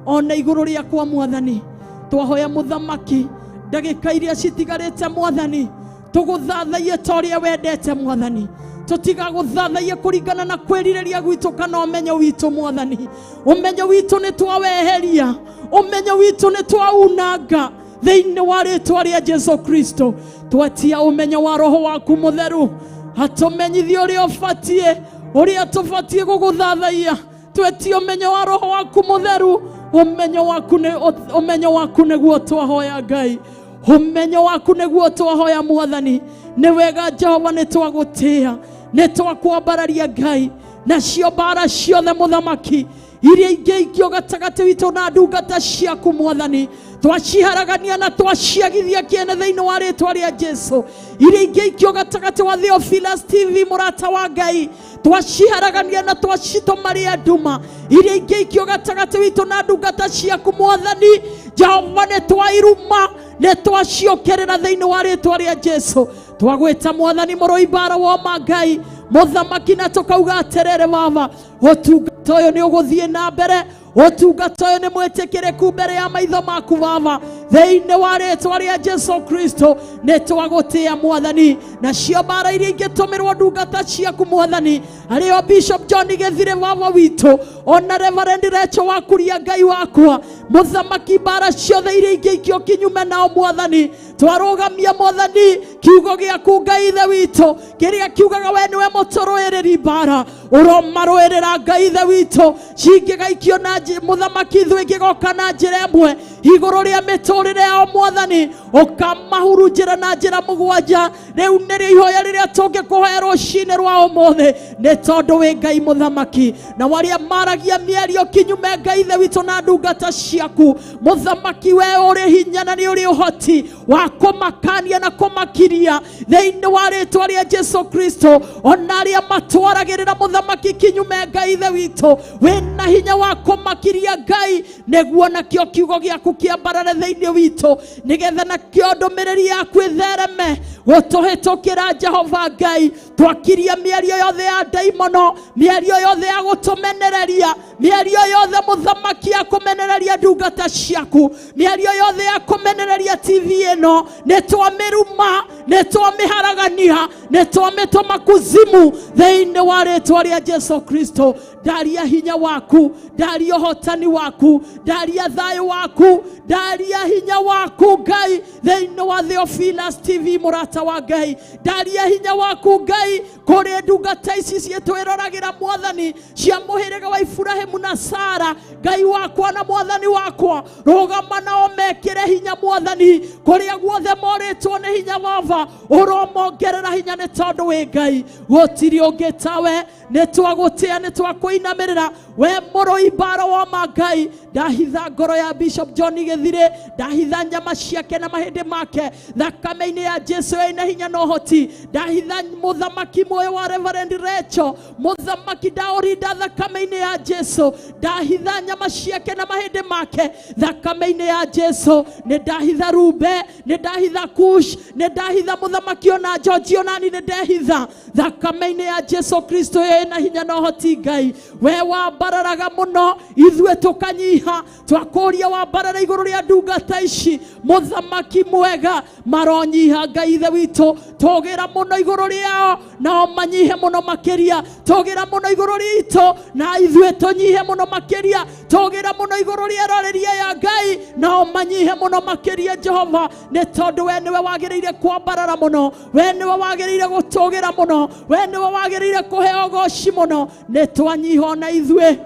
ona igũrũ rĩakwa Mwathani. Twahoya mũthamaki ndagĩka iria citigarĩte Mwathani, tũgũthathaiye ta ũrĩa wendete Mwathani, tũtigagũthathaiye kũringana na kwĩrirĩria gwitũ kana ũmenyo witũ Mwathani. Ũmenyo witũ nĩ twaweheria, ũmenyo witũ nĩ twaunanga thĩinĩ wa rĩtwa rĩa Jesu Kristo. Twetia ũmenyo wa roho waku mũtheru. Atũmenyithie ũrĩa ũbatiĩ, ũrĩa tũbatiĩ gũgũthathaiya. Twetie ũmenyo wa Roho waku Mũtheru, ũmenyo waku nĩ ũmenyo waku nĩguo twahoya Ngai, ũmenyo waku nĩguo twahoya Mwathani. Nĩ wega Jehova, nĩ twagũtĩa, nĩ twakwambararia Ngai. Nacio mbara ciothe mũthamaki iria ingĩikio gatagatĩ witũ na ndungata ciaku Mwathani, twaciharagania na twaciagithia kĩene thĩinĩ wa rĩtwa rĩa Jesu. Iria ingĩikio gatagatĩ wa Theophilus TV mũrata wa Ngai, twaciharagania na twacitũma rĩa nduma. Iria ingĩikio gatagatĩ witũ na ndungata ciaku Mwathani Jehova, nĩ twairuma, nĩ twaciũkĩrĩra thĩinĩ wa rĩtwa rĩa Jesu. Twagwĩta Mwathani mũrũi mbara woma Ngai mũthamaki, na tũkauga atĩrĩrĩ Baba, ũtungata ũyũ nĩ ũgũthiĩ na mbere, ũtungata ũyũ nĩ mwĩtĩkĩrĩku mbere ya maitho maku Baba, thĩinĩ wa rĩtwa rĩa Jesu Kristo. Nĩ twagũtĩa Mwathani. Nacio mbara iria ingĩtũmĩrwo ndungata ciaku Mwathani, arĩo Bishop John Gĩthire Baba witũ, ona Reverend Rachel Wakuria Ngai wakwa mũthamaki, mbara ciothe iria ingĩikio kinyume nao Mwathani, twarũgamia Mwathani kiugo gĩaku Ngai ithe witũ, kĩrĩa kiugaga we nĩwe mũtũrũĩrĩri mbara, ũromarũĩrĩra Ngai ithe witũ. Cingĩgaikio na mũthamaki ithuĩ ingĩgoka na njĩra ĩmwe igũrũ rĩa mĩtũrĩre yao Mwathani, ũkamahurunjĩra na njĩra mũgwanja. Rĩu nĩrĩo ihoya rĩrĩa tũngĩkũhoya rũcinĩ rwa ũmũthĩ, nĩ tondũ wĩ Ngai mũthamaki. Na warĩa maragia mĩario kinyume Ngai ithe witũ na ndungata ciaku mũthamaki, we ũrĩ hinya na nĩ ũrĩ ũhoti wa kũmakania na kũmakiria thĩinĩ wa rĩtwa rĩa Jesu Kristo. Ona arĩa matwaragĩrĩra mũthamaki kinyume Ngai ithe witũ, wĩna hinya wa kũmakiria Ngai, nĩguo nakĩo kiugo gĩaku kĩambarare thĩinĩ witũ, nĩgetha nakĩo ndũmĩrĩri yaku ĩthereme gũtũhĩtũkĩra Jehova Ngai. Twakiria mĩario yothe ya ndaimono, mĩario yothe ya gũtũmenereria, mĩario yothe mũthamaki ya kũmenereria ndungata ciaku, mĩario yothe ya kũmenereria TV ĩno, nĩ twamĩruma, nĩ twamĩharagania, nĩ twamĩtũma kuzimu thĩinĩ wa rĩtwa rĩa Jesu Kristo. Ndaria hinya waku, ndaria ũhotani waku, ndaria thayũ waku, ndaria hinya waku Ngai thĩinĩ wa Theophilus TV mũrata wa Ngai. Ndaria hinya waku Ngai kũrĩ ndungata ici ciĩtwĩroragĩra Mwathani, cia mũhĩrĩga wa Iburahĩmu na Sara. Ngai wakwa na Mwathani wakwa, rũgama nao mekĩre hinya Mwathani, kũrĩa guothe morĩtwo nĩ hinya Baba, ũromongerera hinya, nĩ tondũ wĩ Ngai, gũtirĩ ũngĩ tawe. Nĩ twagũtĩa, nĩ twakũinamĩrĩra we mũrũi mbara wa ma Ngai. Ndahitha ngoro ya Bishop John Gĩthirĩ, ndahitha nyama ciake na mahĩndĩ make thakame-inĩ ya Jesu ĩna hinya na ũhoti. Ndahitha mũthamaki muoyo wa Reverend Rachel mũthamaki, ndaũrinda thakame-inĩ ya Jesu. Ndahitha nyama ciake na mahĩndĩ make thakame-inĩ ya Jesu. Nĩ ndahitha Rube, nĩ ndahitha Kush, nĩ ndahitha mũthamaki ona George onani, nĩ ndehitha thakame-inĩ ya Jesu Kristo ĩna hinya na ũhoti. Ngai we wambararaga mũno, ithuĩ tũkanyiha. Twakũria wambarara igũrũ rĩa ndungata ici mũthamaki mwega, maronyiha Ngai ithe witũ, tũgĩra mũno igũrũ rĩao nao manyihe mũno makĩria, tũgĩra mũno igũrũ ritũ na ithuĩ tũnyihe mũno makĩria, tũgĩra mũno igũrũ rĩa rarĩria ya Ngai nao manyihe mũno makĩria. Jehova, nĩ tondũ we nĩwe wagĩrĩire kwambarara mũno, we nĩwe wagĩrĩire gũtũgĩra mũno, we nĩwe wagĩrĩire kũheo goci mũno. Nĩ twanyiha ona ithuĩ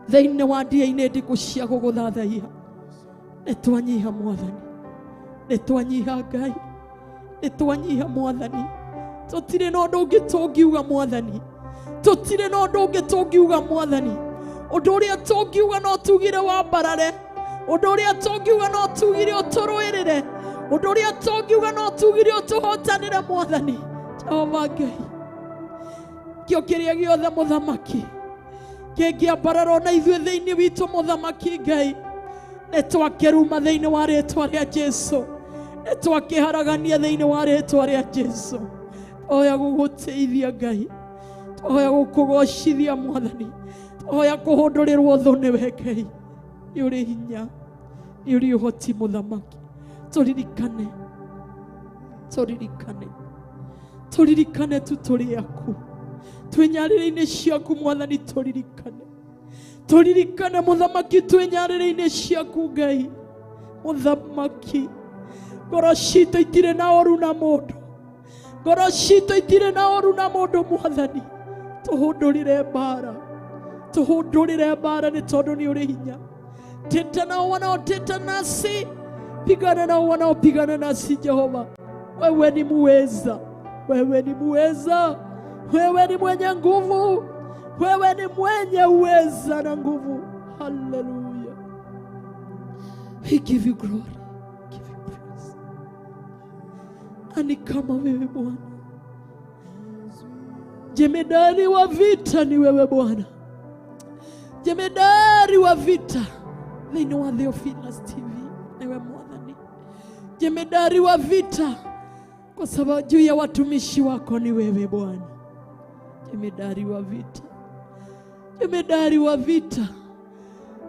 thĩinĩ wa ndia-inĩ ndiku cia gũgũthathaiya. Nĩ twanyiha Mwathani, nĩ twanyiha Ngai, nĩ twanyiha Mwathani. Tũtirĩ na ũndũ ũngĩ tũngiuga Mwathani, tũtirĩ na ũndũ ũngĩ tũngiuga Mwathani. Ũndũ ũrĩa tũngiuga no tugire wambarare, ũndũ ũrĩa tũngiuga no tugire ũtũrũĩrĩre, ũndũ ũrĩa tũngiuga no tugire ũtũhotanĩre Mwathani Jehova Ngai. Kĩo kĩrĩa gĩothe mũthamaki kĩngĩambarara ona ithuĩ thĩinĩ witũ mũthamaki Ngai, nĩ twakĩruma thĩinĩ wa rĩtwa rĩa Jesu, nĩ twakĩharagania thĩinĩ wa rĩtwa rĩa Jesu. Twahoya gũgũtĩithia Ngai, twahoya gũkũgocithia Mwathani, twahoya kũhũndũrĩrwo thũ nĩwe Ngai. Nĩ ũrĩ hinya, nĩ ũrĩ ũhoti mũthamaki. Tũririkane, tũririkane, tũririkane tu tũrĩ aku, twĩ nyarĩrĩ-inĩ ciaku Mwathani, tũririkane, tũririkane mũthamaki, twĩ nyarĩrĩ-inĩ ciaku Ngai mũthamaki. Ngoro citũ itirĩ na ũru na mũndũ, Ngoro citũ itirĩ na ũru na mũndũ Mwathani. Tũhũndũrĩre mbara, tũhũndũrĩre mbara nĩ tondũ nĩ ũrĩ hinya. Teta nao wanaoteta nasi, pigana nao wanaopigana nasi. Jehova, wewe ni muweza, wewe ni muweza, wewe ni mwenye nguvu, wewe ni mwenye uweza na nguvu. Haleluya. We give you glory, give you praise. Ani kama wewe Bwana, jemedari wa vita ni wewe Bwana, jemedari wa vita thĩinĩ wa Theophilus TV niwe Mwathani, jemedari wa vita kwa sababu juu ya watumishi wako ni wewe Bwana, jemedari wa vita, jemedari wa vita,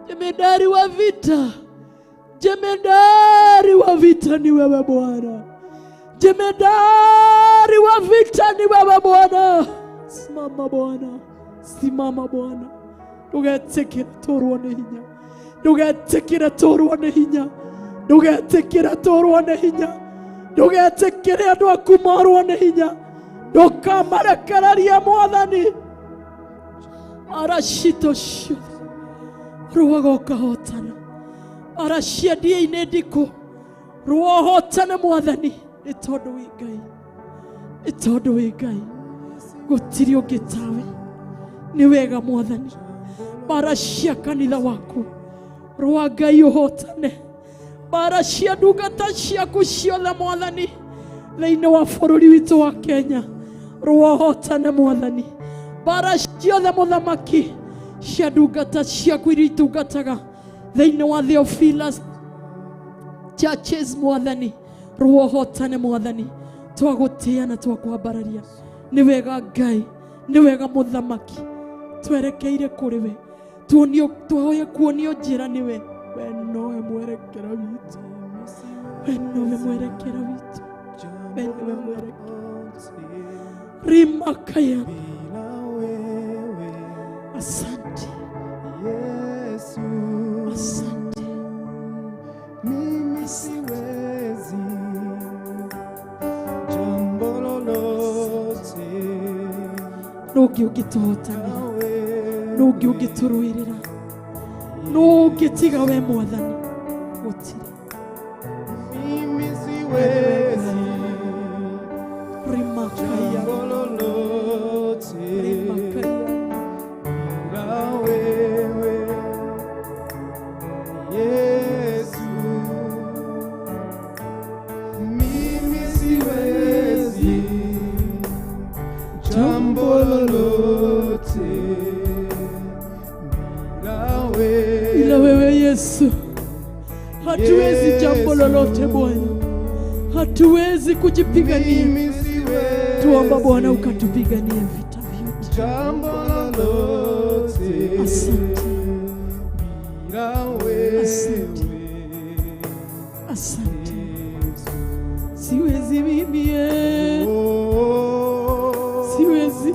jemedari wa vita, jemedari wa vita ni wewe Bwana, jemedari wa vita ni wewe Bwana. Simama Bwana, simama Bwana, ndũgetĩkĩre tũrwo nĩ hinya, ndũgetĩkĩre tũrwo nĩ hinya, ndũgetĩkĩre tũrwo nĩ hinya, ndũgetĩkĩre andũ aku morwo nĩ hinya, ndũkamarekererie Mwathani. Ara citũ ciothe rũaga ũkahotana, ara cia ndia-inĩ ndikũ rũa ũhotane Mwathani, nĩ tondũ wĩ Ngai, nĩ tondũ wĩ Ngai, gũtirĩ ũngĩ tawe. Nĩ wega Mwathani, bara cia kanitha waku rũa Ngai ũhotane, bara cia ndungata ciaku ciothe Mwathani thĩinĩ wa bũrũri witũ wa Kenya rũa ũhotane Mwathani, bara ciothe mũthamaki cia ndungata ciaku iria itungataga thĩinĩ wa Theophilus Churches Mwathani rũa ũhotane Mwathani, twagũtĩa na twakwambararia. Nĩ wega Ngai, nĩ wega mũthamaki, twerekeire kũrĩ we, tuonio, twahoya kuonio njĩra nĩwe. We nowe mwerekera witũ, we nowe mwerekera witũ, we nowe mwerekera rimakaya. Asante, asante. Mimi siwezi jambo lolote Nũngĩ ũngĩtũhotanĩra, nũngĩ ũngĩtũrũĩrĩra, nũngĩ tiga we Mwathani, gũtirĩ. Mimi siwezi Rimakaya, jambo lolote rimakaya. bila wewe Yesu. Mimi siwezi jambo lolote bila wewe. Ila wewe Yesu hatuwezi jambo lolote Bwana, hatuwezi kujipigania. Mimi siwezi Tuomba Bwana ukatupiganie vita vyote. jambo lolote Asante, bila wewe. Asante. Asante. Siwezi mimi siwezi,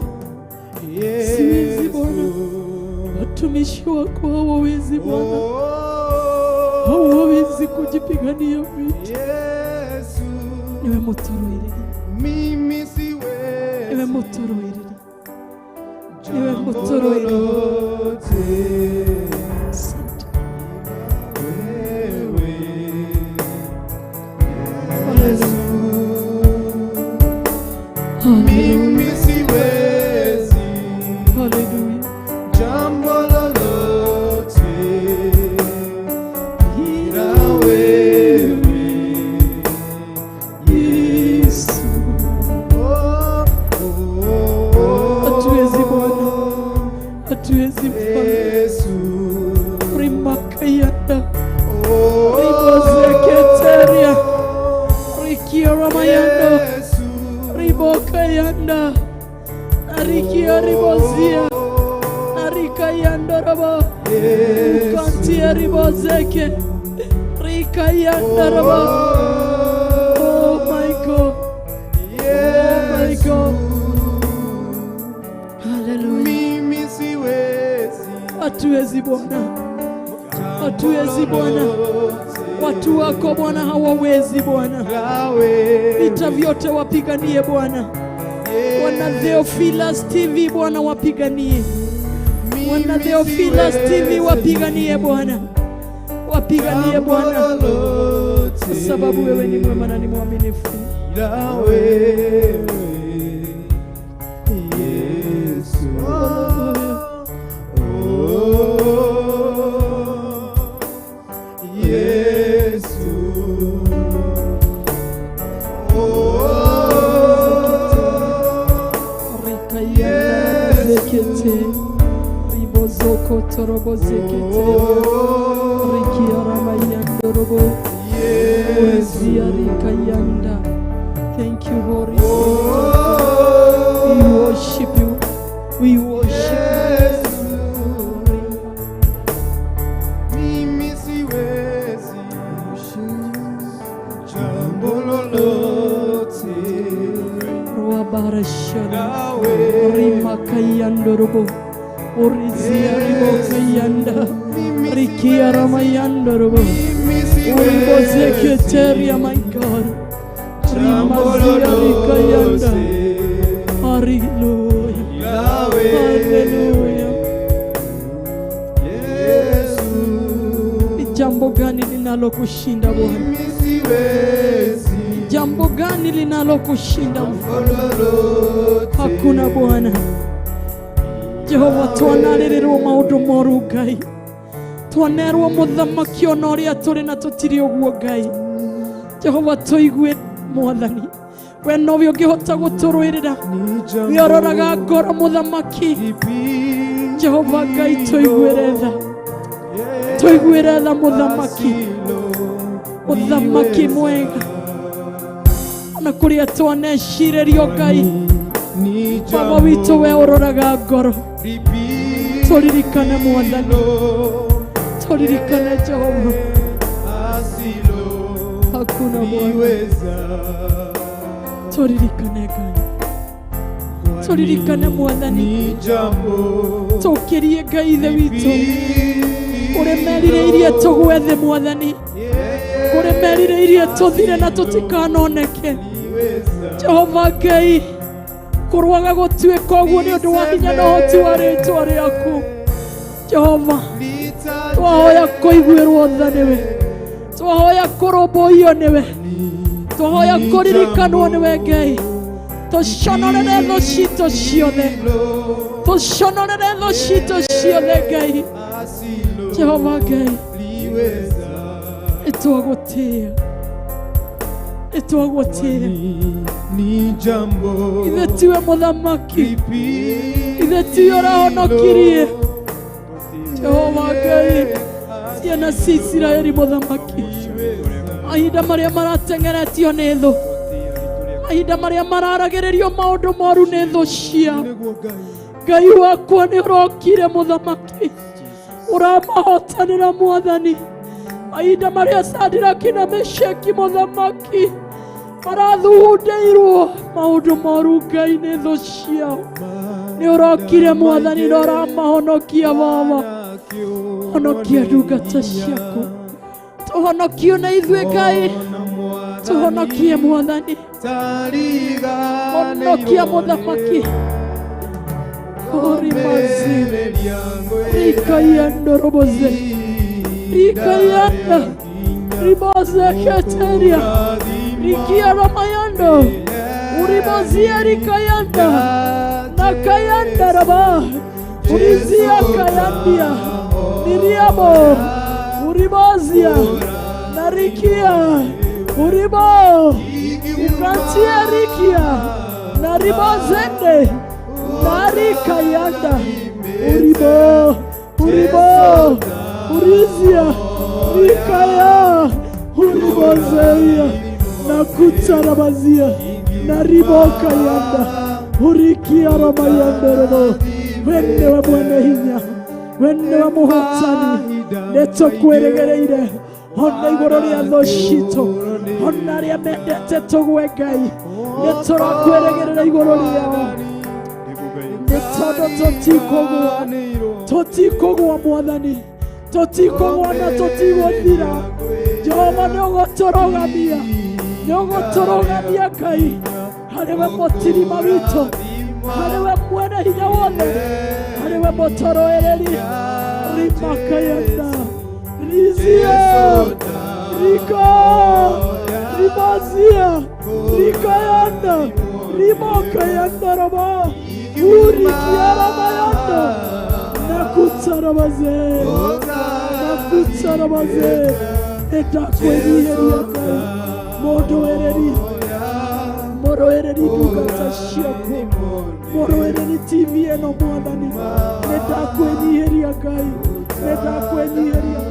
siwezi Bwana, watumishi wako hawawezi Bwana, hawawezi kujipigania vita. Yesu, Niwe mũtũrũĩrĩri, mimi niwe siwezi mũtũrũĩrĩri, niwe jambo mũtũrũĩrĩri. lolote Asante. wewe. Haleluya. Haleluya. Mimi siwezi Haleluya. jambo lolote bila wewe. Yesu. Oh, oh, oh, Hatuwezi Bwana, hatuwezi Mfalme. Yesu. Rimakayanda, Oh, ribozeketeria, rikiaramayanda, Yesu. ribokayanda, narikia ribozia, narikayanda raba, ukantia ribozeke, rikayanda raba. Oh my God, oh my God. Hallelujah. Mimi siwezi Hatuwezi Bwana, hatuwezi Bwana, watu wako Bwana hawawezi Bwana, vita Vita vyote wapiganie Bwana. Wana Theophilus TV Bwana wapiganie. Wana Theophilus TV wapiganie Bwana, wapiganie Bwana, kwa sababu wewe ni mwema na ni mwaminifu. Ila wewe Yesu. Oh, Yesu. Oh, Rikayanda ribozoko torobozekete rikiaramayandorobo Yesu. rikayanda. Thank you, Holy Spirit of God. We worship you. We worship Yesu. you. Mimi siwezi jambo lolote Rwabarashana nawe rimakayandorobo urizia ribokayanda rikiaramayandorobo mimi siwezi uribozeketeria, my God, jambo rimazia rikayanda. lolote Hallelujah. nawe Hallelujah. Yesu. Ni jambo gani linalokushinda Bwana? Mimi siwezi Jambo gani linalokushinda? lolote Hakuna Bwana. Jehova, twanarĩrĩrwo maũndũ moru Ngai, twanerwo mũthamaki ona ũrĩa tũrĩ na tũtirĩ ũguo Ngai. Jehova, tũigue Mwathani, we nowe ũngĩhota gũtũrũĩrĩra, ni jambo we ũroraga ngoro mũthamaki. Jehova Ngai, tũiguĩre tha, tũiguĩre tha mũthamaki, mũthamaki mwega, ona kũrĩa twanecirĩrio Ngai. Baba witũ, we ũroraga ngoro, tũririkane Mwathani, tũririkane Jehova. Hakuna Bwana, tũririkane Ngai, tũririkane Mwathani, tũkĩrie Ngai ithe witũ, ũrĩmerirĩirie tũgwe thĩ Mwathani, ũrĩmerirĩirie tũthire na tũtikanoneke. Jehova Ngai, kũrwaga gũtuĩka ũguo nĩ ũndũ wa hinya na ũhoti wa rĩtwa rĩaku. Jehova, twahoya kũiguĩrwo tha nĩwe, twahoya kũrũmbũiyo nĩwe, twahoya kũririkanwo nĩwe Ngai. Tũconorere thũ citũ ciothe, tũconorere thũ citũ ciothe Ngai. Jehova Ngai, nĩtwagũtĩĩa, nĩtwagũtĩĩa. Ni jambo Ithe tiwe mũthamaki, ithe tiwe ũrahonokirie. Jehova Ngai, ciana cia Isiraeli mũthamaki, mahinda marĩa marateng'eretio nĩ thũ, mahinda marĩa mararagĩrĩrio maũndũ moru nĩ thũ ciao, Ngai wakwa, nĩ ũrokire mũthamaki, ũramahotanĩra Mwathani. Mahinda marĩa Sadiraki na Mesheki mũthamaki marathugundĩirwo maũndũ moru Ngai nĩ thũ ciao, nĩ ũrokire Mwathani na ũramahonokia. Baba, honokia ndungata ciaku, tũhonokio na ithuĩ Ngai, tũhonokie Mwathani, honokia mũthamaki. Orimazi rikayandoroboze rikayanda ribozeketeria rikiaramayando uribozia rikayanda nakayanda raba urizia kayandia niriabo uribozia narikia uribo ukantia rikia naribozende narikayanda uribo uribo urizia rikaya uribozeia nakutarabazia naribokayanda urikiaramayanderebo. We nĩwe mwene hinya, we nĩwe mũhotani, nĩtũkwĩrĩgĩrĩire ona igũrũ rĩa thũ citũ, ona arĩa mendete tũgwe Ngai, nĩtũrakwĩrĩgĩrĩra igũrũ rĩao, nĩ tondũ tũtikũgwa, tũtikũgwa Mwathani, tũtikũgwa na tũtigũthira. Jehova, nĩ ũgũtũrũgamia. Nĩ ũgũtũrũgamia Ngai harĩ we mũtirima witũ, harĩ we mwene hinya wothe, harĩ we mũtũrũĩrĩri. Rimakayanda rizia rika rimazia rikayanda rimakayanda raba urikiarabayanda nakutsarabaze nakutsarabaze nĩndakwenyiheria Ngai mũndũĩrĩri mũrũĩrĩri ndungata ciaku mũrũĩrĩri TV ĩno mwathani nĩndakwenyiheria Ngai nĩndakwenyiheria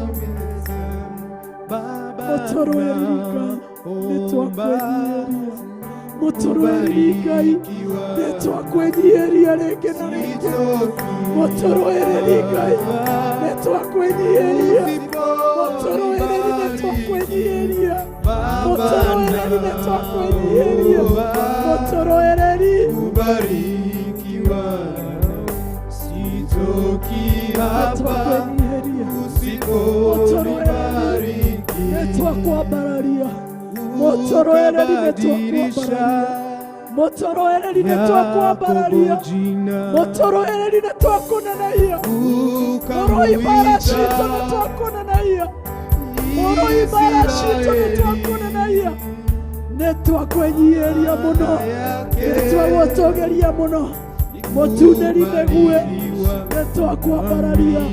mũtũrũĩrĩri Ngai nĩtwakwenyiheria mũtũrũĩrĩri Ngai nĩtwakwenyiheria rĩngĩ na rĩngĩ mũtũrũĩrĩri Ngai nĩtwakwenyiheria mũtũrũĩrĩri nĩtwakwenyiheria mũtũrũĩrĩri nĩtwakwenyiheria mũtũrũĩrĩri Kubarikiwa sitoki hapa nĩtwakwenyiheria usiponibariki nĩtwakwambararia mũtũrũĩrĩri nĩtwakwambararia mũtũrũĩrĩri nĩtwakwambararia mũtũrũĩrĩri nĩtwakũneneia mũrũi mbara citũ nĩtwakũneneia mũrũi mbara citũ nĩtwakũneneia nĩtwakwenyiheria mũno nĩtwagũtũgĩria mũno mũtunĩri mĩguĩ nĩtwakwambararia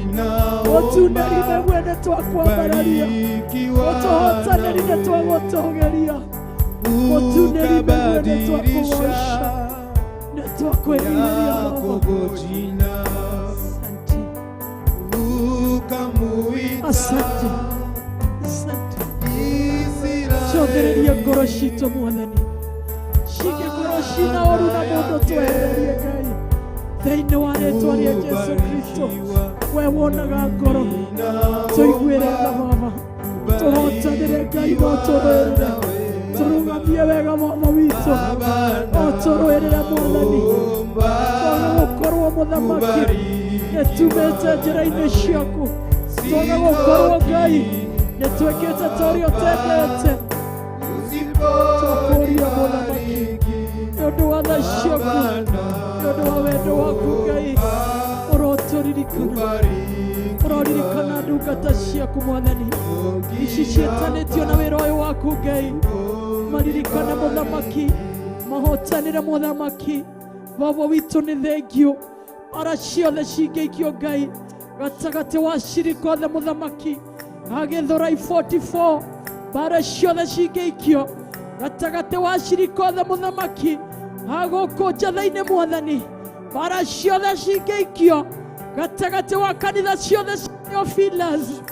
mũtunĩri mĩguĩ nĩtwakwambararia mũtũhotanĩri nĩtwagũtũgĩria mũtunĩri mĩguĩ nĩtwakũgoca nĩtwakwenyiheria Baba. Asante, asante, asante. Cothereria ngoro citũ mwathani cingĩkorwo cina ũru na mũndũ twehererie Ngai thĩinĩ wa rĩtwa rĩa Jesu Kristo we wonaga ngoro tũiguĩre tha Baba tũhotanĩre Ngai no tũrũĩrĩre tũrũgamie wega Baba witũ no tũrũĩrĩre mwathani twaga gũkorwo mũthamaki nĩtumĩte njĩra-inĩ ciaku twaga gũkorwo Ngai nĩtwĩkĩte ta ũrĩa ũtendete twakũria mũthamaki nĩ ũndũ wa tha ciaku nĩ ũndũ wa wendo waku Ngai ũrotũririkana ũroririkana ndungata ciaku mwathani ici ciĩtanĩtio na wĩra ũyũ waku Ngai maririkane mũthamaki mahotanĩre mũthamaki Baba witũ nĩ thengio bara ciothe cingĩikio Ngai gatagatĩ wa cirika othe mũthamaki agĩthũrai 44 bara ciothe cingĩikio gatagatĩ wa cirika othe mũthamaki agũkũ njatha-inĩ mwathani bara ciothe cingĩikio gatagatĩ wa kanitha ciothe cia Theophilus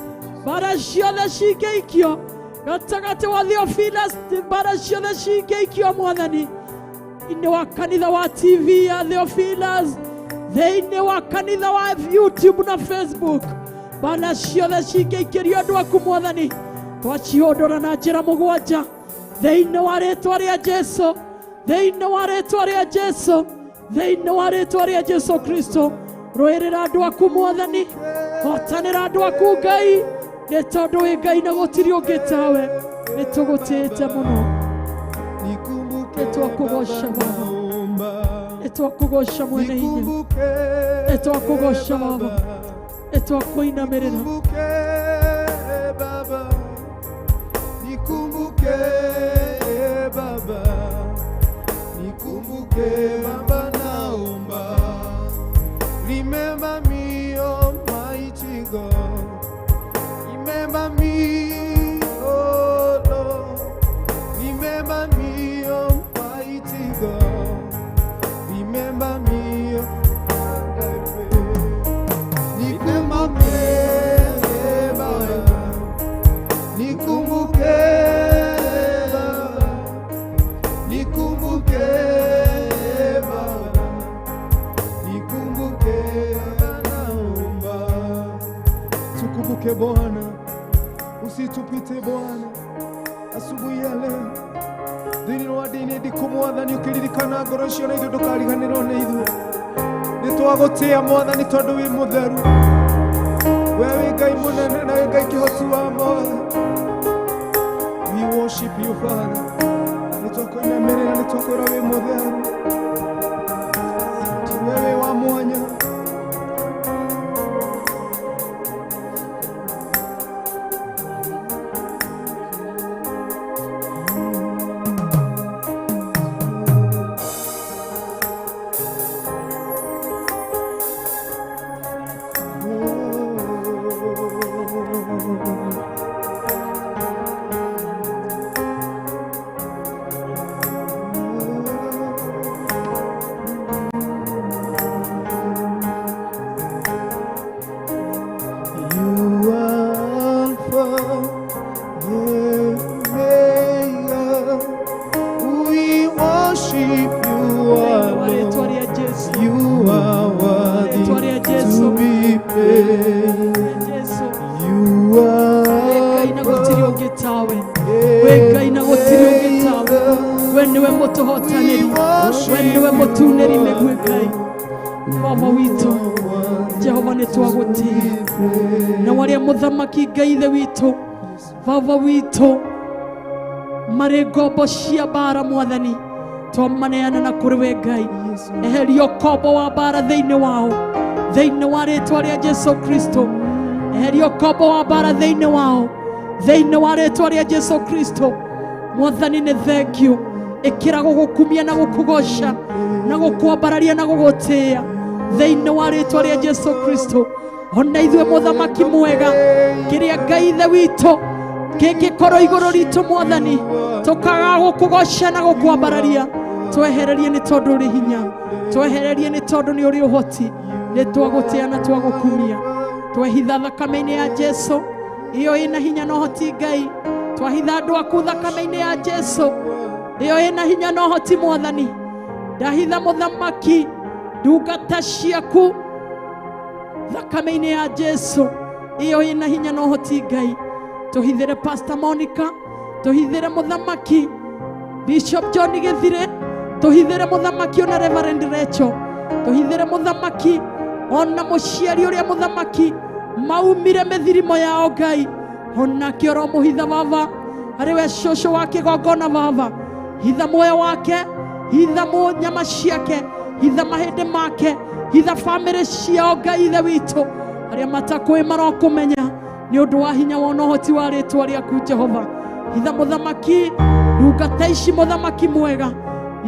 bara ciothe cingĩikio gatagatĩ wa Theophilus bara ciothe cingĩikio mwathani thĩinĩ wa kanitha wa TV ya Theophilus thĩinĩ wa kanitha wa YouTube na Facebook bara ciothe cingĩikĩrio andũ aku mwathani twacihũndũra na njĩra mũgwanja thĩinĩ wa rĩtwa rĩa Jesu thĩinĩ wa rĩtwa rĩa Jesu thĩinĩ wa rĩtwa rĩa Jesu Kristo rũĩrĩra andũ aku mwathani hotanĩra andũ aku Ngai nĩ tondũ wĩ Ngai na gũtirĩ ũngĩ tawe nĩ tũgũtĩĩte mũno nĩtwakũgoca Baba nĩtwakũgoca mwene hinya nĩtwakũgoca Baba nĩtwakũinamĩrĩra Nikumbuke Baba, nikumbuke Baba, naomba. Remember me, Almighty God. Remember me, oh Lord. Remember me, Almighty God. Remember me, I pray. Nikumbuke Baba. Nikumbuke Baba. Nikumbuke Baba. Nikumbuke naomba. Tukumbuke Bwana, usitupite Bwana. Asubuhi ya leo thĩinĩ wa ndini ndiku mwathani ũkĩririkana ngoro icio na ithuĩ ndũkariganĩrwo nĩ ithuĩ nĩ twagũtĩa mwathani tondũ wĩ mũtheru we wĩ Ngai mũnene na wĩ Ngai kĩhoti wa mothe. We worship you, Father. Twakwĩnamĩrĩra nĩ twakwĩra wĩ mũtheru, wewe wĩ wa mwanya. You are Alpha, Omega. We worship you Thĩinĩ wa rĩtwa alone. rĩa Jesu. You are worthy Rĩtwa rĩa Jesu. to be praised. Jesu. You We are Ngai na gũtirĩ Alpha, ũngĩ tawe. We Ngai na gũtirĩ ũngĩ tawe. We nĩwe mũtũhotanĩri. We nĩwe mũtunĩri mĩguĩ Ngai. Baba witũ, Jehova nĩ twagũtĩĩa. Na warĩa mũthamaki Ngai ithe witũ, Baba witũ, marĩ ngombo cia mbara mwathani, twamaneana na kũrĩ we Ngai. Eheria ũkombo wa mbara thĩinĩ wao, thĩinĩ wa rĩtwa rĩa Jesu Kristo. Eheria ũkombo wa mbara thĩinĩ wao, thĩinĩ wa rĩtwa rĩa Jesu Kristo. Mwathani nĩ thank you. Ĩkĩra gũgũkumia na gũkũgoca na gũkwambararia na gũgũtĩĩa thĩinĩ wa rĩtwa rĩa Jesu Kristo. Ona ithuĩ mũthamaki mwega, kĩrĩa Ngai ithe witũ kĩngĩkorwo igũrũ ritũ mwathani, tũkaga gũkũgoca na gũkwambararia, twehererie nĩ tondũ ũrĩ hinya, twehererie nĩ tondũ nĩ ũrĩ ũhoti. Nĩ twagũtĩĩa na twagũkumia. Twehitha thakame-inĩ ya Jesu iyo ĩna hinya na ũhoti Ngai. Twahitha andũ aku thakame-inĩ ya Jesu iyo ĩna hinya na ũhoti mwathani. Ndahitha mũthamaki ndungata ciaku thakame-inĩ ya Jesu iyo ĩna hinya na ũhoti Ngai. Tũhithĩre Pastor Monica, tũhithĩre mũthamaki Bishop John Githire, tũhithĩre mũthamaki ona Reverend Rachel, tũhithĩre mũthamaki ona mũciari ũrĩa mũthamaki maumire mĩthirimo yao Ngai, onake ũromũhitha baba, harĩ we cũcũ wa kĩgongona baba, hitha muoyo wake, hitha nyama ciake, hitha mahĩndĩ make, hitha bamĩrĩ ciao Ngai ithe witũ, arĩa matakũĩ marokũmenya nĩ ũndũ wa hinya wa na ũhoti wa rĩtwa rĩaku Jehova. Hitha mũthamaki ndungata ici mũthamaki mwega,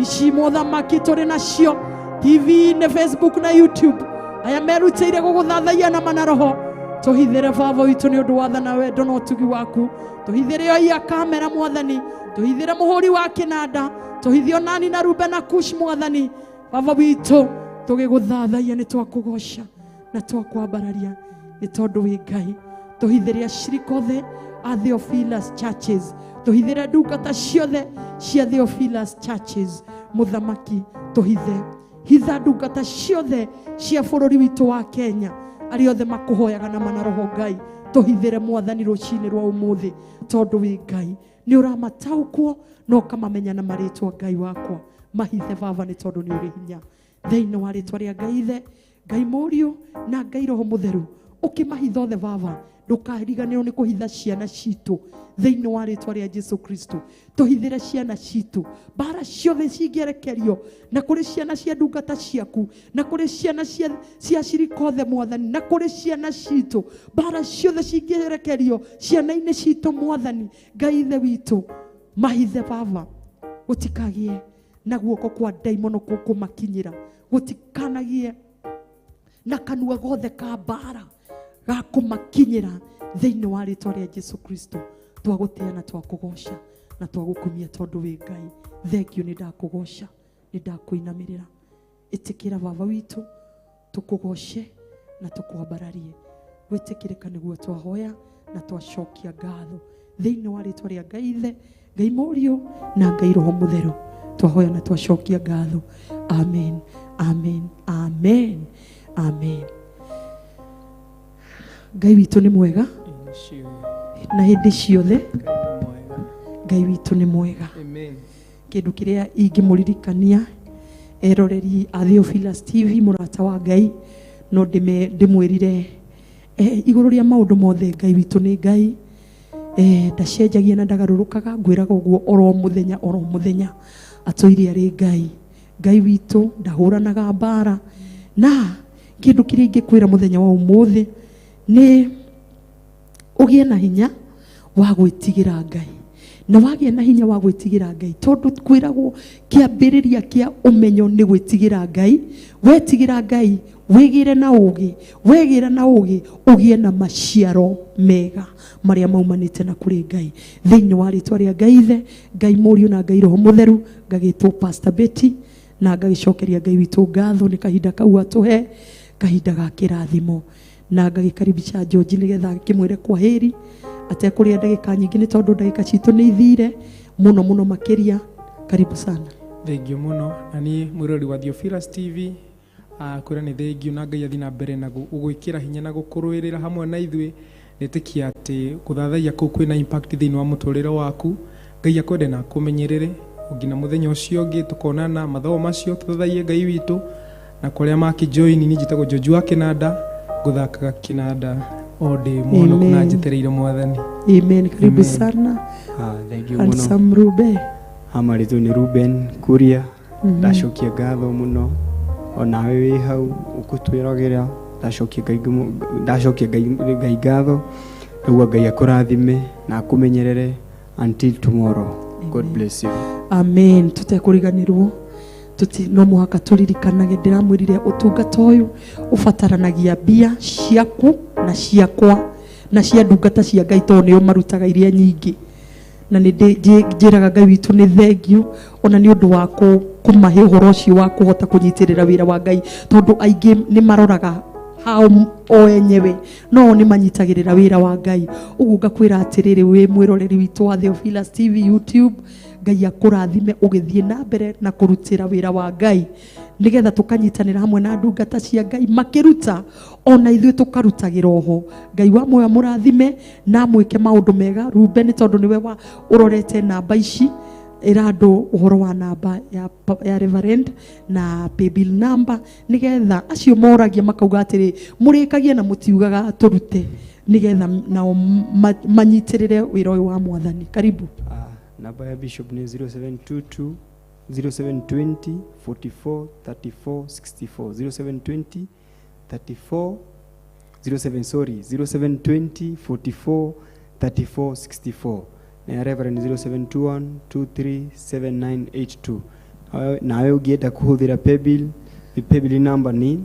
ici mũthamaki tũrĩ nacio TV-inĩ, Facebook na YouTube, aya merutĩire gũgũthathaiya na mana roho, tũhithĩre baba witũ nĩ ũndũ wa tha na wendo na ũtugi waku. Tũhithĩre oi a kamera mwathani, tũhithĩre mũhũri wa kĩnanda, tũhithie onani na Rube na Kush mwathani. Baba witũ tũgĩgũthathaiya nĩ twakũgoca na twakwambararia nĩ tondũ wĩ Ngai. Tũhithĩre acirika othe a Theophilus Churches, tũhithĩre ndungata ciothe cia Theophilus Churches mũthamaki, tũhithe hitha ndungata ciothe cia bũrũri witũ wa Kenya, arĩa othe makũhoyaga na mana roho Ngai, tũhithĩre mwathani rũcinĩ rwa ũmũthĩ, tondũ wĩ Ngai nĩ ũramataũkwo na ũkamamenya na marĩtwa Ngai wakwa. Mahithe baba nĩ tondũ nĩ ũrĩ hinya. Thĩinĩ wa rĩtwa rĩa Ngai ithe, Ngai mũriũ na Ngai roho mũtheru, ũkĩmahitha othe baba, ndũkariganĩrwo nĩ kũhitha ciana citũ thĩinĩ wa rĩtwa rĩa Jesu Kristo. Tũhithĩre ciana citũ mbara ciothe cingĩerekerio na kũrĩ ciana cia ndungata ciaku, na kũrĩ ciana cia cirika othe mwathani, na kũrĩ ciana citũ mbara ciothe cingĩerekerio ciana-inĩ citũ mwathani Ngai ithe witũ, mahithe baba, gũtikagie na guoko kwa ndaimono kũmakinyĩra, gũtikanagie na kanua gothe ka mbara gakũmakinyĩra thĩinĩ wa rĩtwa rĩa Jesu Kristo. Twagũtĩĩa na twakũgoca na twagũkumia tondũ wĩ Ngai. Thank you, nĩ ndakũgoca, nĩ ndakũinamĩrĩra. Ĩtĩkĩra baba witũ tũkũgoce na tũkwambararie. Gwĩtĩkĩrĩka nĩguo twahoya na twacokia ngatho thĩinĩ wa rĩtwa rĩa Ngai ithe, Ngai mũriũ na Ngai roho mũtheru. Twahoya na twacokia ngatho. Amen, amen, amen, amen. Ngai witũ nĩ mwega na hĩndĩ ciothe Ngai witũ nĩ mwega. Amen. Kĩndũ kĩrĩa ingĩmũririkania eroreri a Theophilus TV, mũrata wa Ngai, no ndĩmwĩrire igũrũ rĩa maũndũ mothe Ngai witũ nĩ Ngai. Ndacenjagia na ndagarũrũkaga, ngwĩraga ũguo oro mũthenya oro mũthenya, atũire arĩ Ngai. Ngai witũ ndahũranaga mbara. Na kĩndũ kĩrĩa ingĩkwĩra mũthenya wa ũmũthĩ nĩ ũgĩe na hinya wa gwĩtigĩra Ngai. Na wagĩa na hinya wa gwĩtigĩra Ngai, tondũ kwĩragwo kĩambĩrĩria kĩa ũmenyo nĩ gwĩtigĩra Ngai. Wetigĩra Ngai wĩgĩre na ũgĩ, wegĩra na ũgĩ ũgĩe na maciaro mega marĩa maumanĩte na kũrĩ Ngai. Thĩinĩ wa rĩtwa rĩa Ngai Ithe, Ngai Mũriũ na Ngai Roho Mũtheru, ngagĩtwo Pastor Betty, na ngagĩcokeria Ngai witũ ngatho nĩ kahinda kau atũhe, kahinda ga kĩrathimo. Na ngagĩkaribisha George nĩgetha ngĩmwĩre kwaheri atekũrĩa ndagĩka nyingĩ, nĩ tondũ ndagĩka citũ nĩ ithire mũno mũno makĩria. Karibu sana. Thengiũ mũno. Na niĩ mwĩroreri wa Theophilus TV, kwĩra nĩ thengiũ, na Ngai athiĩ na mbere na gũgwĩkĩra hinya na gũkũrũĩrĩra hamwe na ithuĩ. Nĩtĩkia atĩ gũthathaiya kũu kwĩna impact thĩinĩ wa mũtũrĩre waku. Ngai akwende na akũmenyerere nginya mũthenya ũcio ũngĩ tũkonana mathomo macio, tũthathaiye Ngai witũ. Na kwa arĩa makĩjoin, niĩ njĩtagwo George wa Kĩnanda, ngũthakaga kĩnanda o ndĩ mũhonoku na Amen. njetereire Mwathani. Amen. Karibu Amen. sana. Thank you muno. Handsome Rube. Amarĩtwo nĩ Ruben Kuria. Ndacokia ngatho mũno onawe wĩ hau ũkũtwĩrogera. Ndacokia Ngai ndacokia Ngai ngatho. Nĩguo Ngai akũrathime na akũmenyerere until tomorrow. God bless you. Amen. Tutekũriganĩrwo, tuti no mũhaka tũririkanage, ndĩramwĩrire ũtungata ũyũ ũbataranagia mbia ciaku na ciakwa na cia ndungata cia Ngai, tondũ nĩo marutaga iria nyingĩ. Na nĩ njĩraga Ngai witũ nĩ thengiũ ona nĩ ũndũ wa kũmahe ũhoro ũcio wa kũhota kũnyitĩrĩra wĩra wa Ngai, tondũ aingĩ nĩ maroraga hao o enyewe, no nĩ manyitagĩrĩra wĩra wa Ngai. Ũguo ngakwĩra atĩrĩrĩ, wĩ mwĩroreri witũ wa Theophilus TV YouTube, Ngai akũrathime ũgĩthiĩ na mbere na kũrutĩra wĩra wa Ngai, nĩgetha tũkanyitanĩra hamwe na ndungata cia Ngai makĩruta, ona ithuĩ tũkarutagĩra oho. Ngai wa muoyo amũrathime na amwĩke maũndũ mega. Rumbe, nĩ tondũ nĩwe wa ũrorete namba ici, ĩra andũ ũhoro wa namba ya Reverend na paybill number, nĩgetha acio moragia makauga atĩrĩ, mũrĩkagia na mũtiugaga tũrute, nĩgetha nao manyitĩrĩre wĩra ũyũ wa Mwathani. Karibu. Namba ya Bishop ni 0722 0720 44 34 64, 0720 34 07, sorry, 0720 44 34 64, na ya Reverend 0721 23 7982. Nawe ũngĩenda kũhũthĩra paybill, the paybill number ni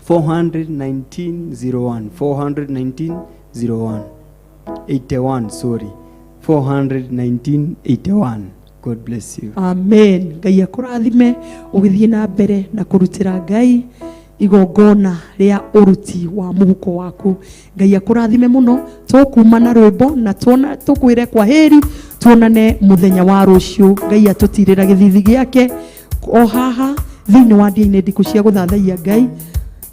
41901, 41901 81, sorry, 41981. God bless you. Amen. Ngai akũrathime ũgĩthiĩ na mbere na kũrutĩra Ngai igongona rĩa ũruti wa mũhuko waku. Ngai akũrathime mũno. Tũkuma na rwĩmbo na tuona tũkwĩre kwa heri, tuonane mũthenya wa rũciũ. Ngai atũtirĩra gĩthithi gĩake o haha thĩinĩ wa ndĩa-inĩ ndikũ cia gũthathaiya Ngai,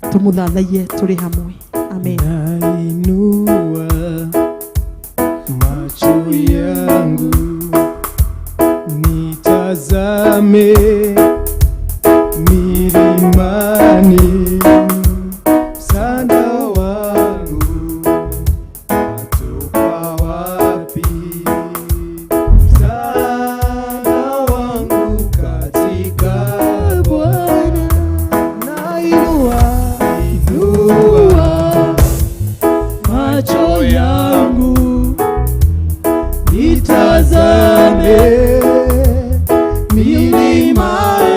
tũmũthathaiye tũrĩ hamwe. Amen. Nainua macho yangu nitazame milimani, msaada wangu watoka wapi? Msaada wangu katika Bwana. Nainua inua macho yangu nitazame milimani.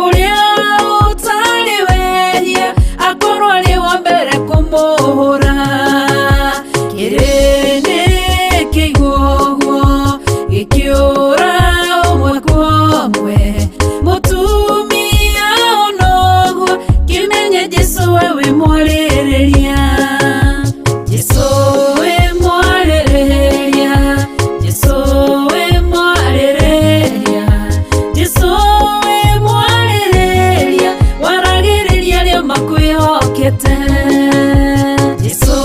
Ũrĩa ũtarĩ wehia akorwo arĩ wa mbere kũmũhũra. Kĩrĩndĩ kĩigua ũguo gĩkĩũra ũmwe kwa ũmwe. Mũtumia ona ũguo kĩmenye Jesũ we wĩ mwarĩrĩria. Jesũ wĩ mwarĩrĩria. Jesũ wĩ mwarĩrĩria. Jesũ wĩ mwarĩrĩria. Waragĩrĩria arĩa makwĩhokete. Jesũ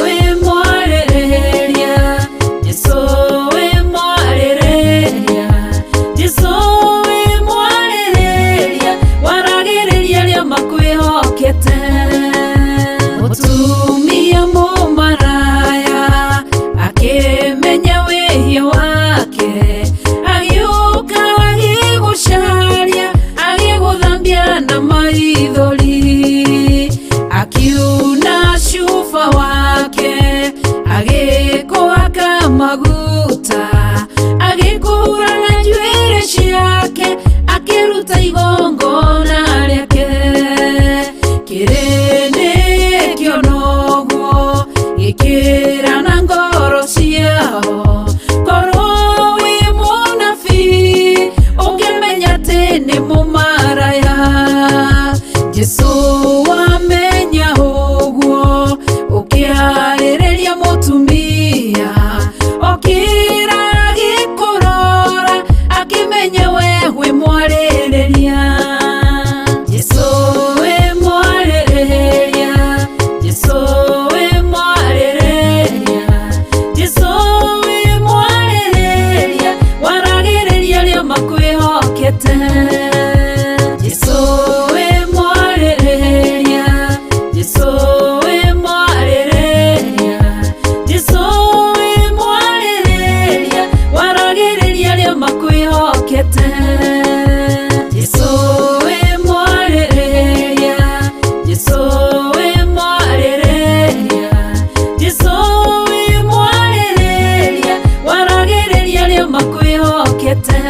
wĩ mwarĩrĩria. Jesũ wĩ mwarĩrĩria. Jesũ wĩ mwarĩrĩria. Waragĩrĩria arĩa makwĩhokete. Mũtumia mũmaraya akĩmenya wĩhia wake, agĩũka agĩgũcaria, agĩgũthambia na maithori, akiuna cuba wake, agĩkũhaka maguta, agĩkũhura na njuĩrĩ ciake, akĩruta igongona rĩake. Kĩrĩndĩ kĩona ũguo gĩkĩra na ngoro ciao, korwo wĩ mũnabii ũngĩmenya atĩ nĩ mũmaraya. Jesũ wamenya ũguo ũkĩarĩrĩria mũtumia, okĩra agĩkũrora akĩmenya we wĩ mwarĩrĩria. Jesũ wĩ mwarĩrĩria. Jesũ wĩ mwarĩrĩria. Jesũ wĩ mwarĩrĩria. Waragĩrĩria arĩa makwĩhokete. Jesũ wĩ mwarĩrĩria. Jesũ wĩ mwarĩrĩria. Jesũ wĩ mwarĩrĩria. Waragĩrĩria arĩa makwĩhokete. Jesũ wĩ mwarĩrĩria. Jesũ wĩ mwarĩrĩria. Jesũ wĩ mwarĩrĩria. Waragĩrĩria arĩa makwĩhokete.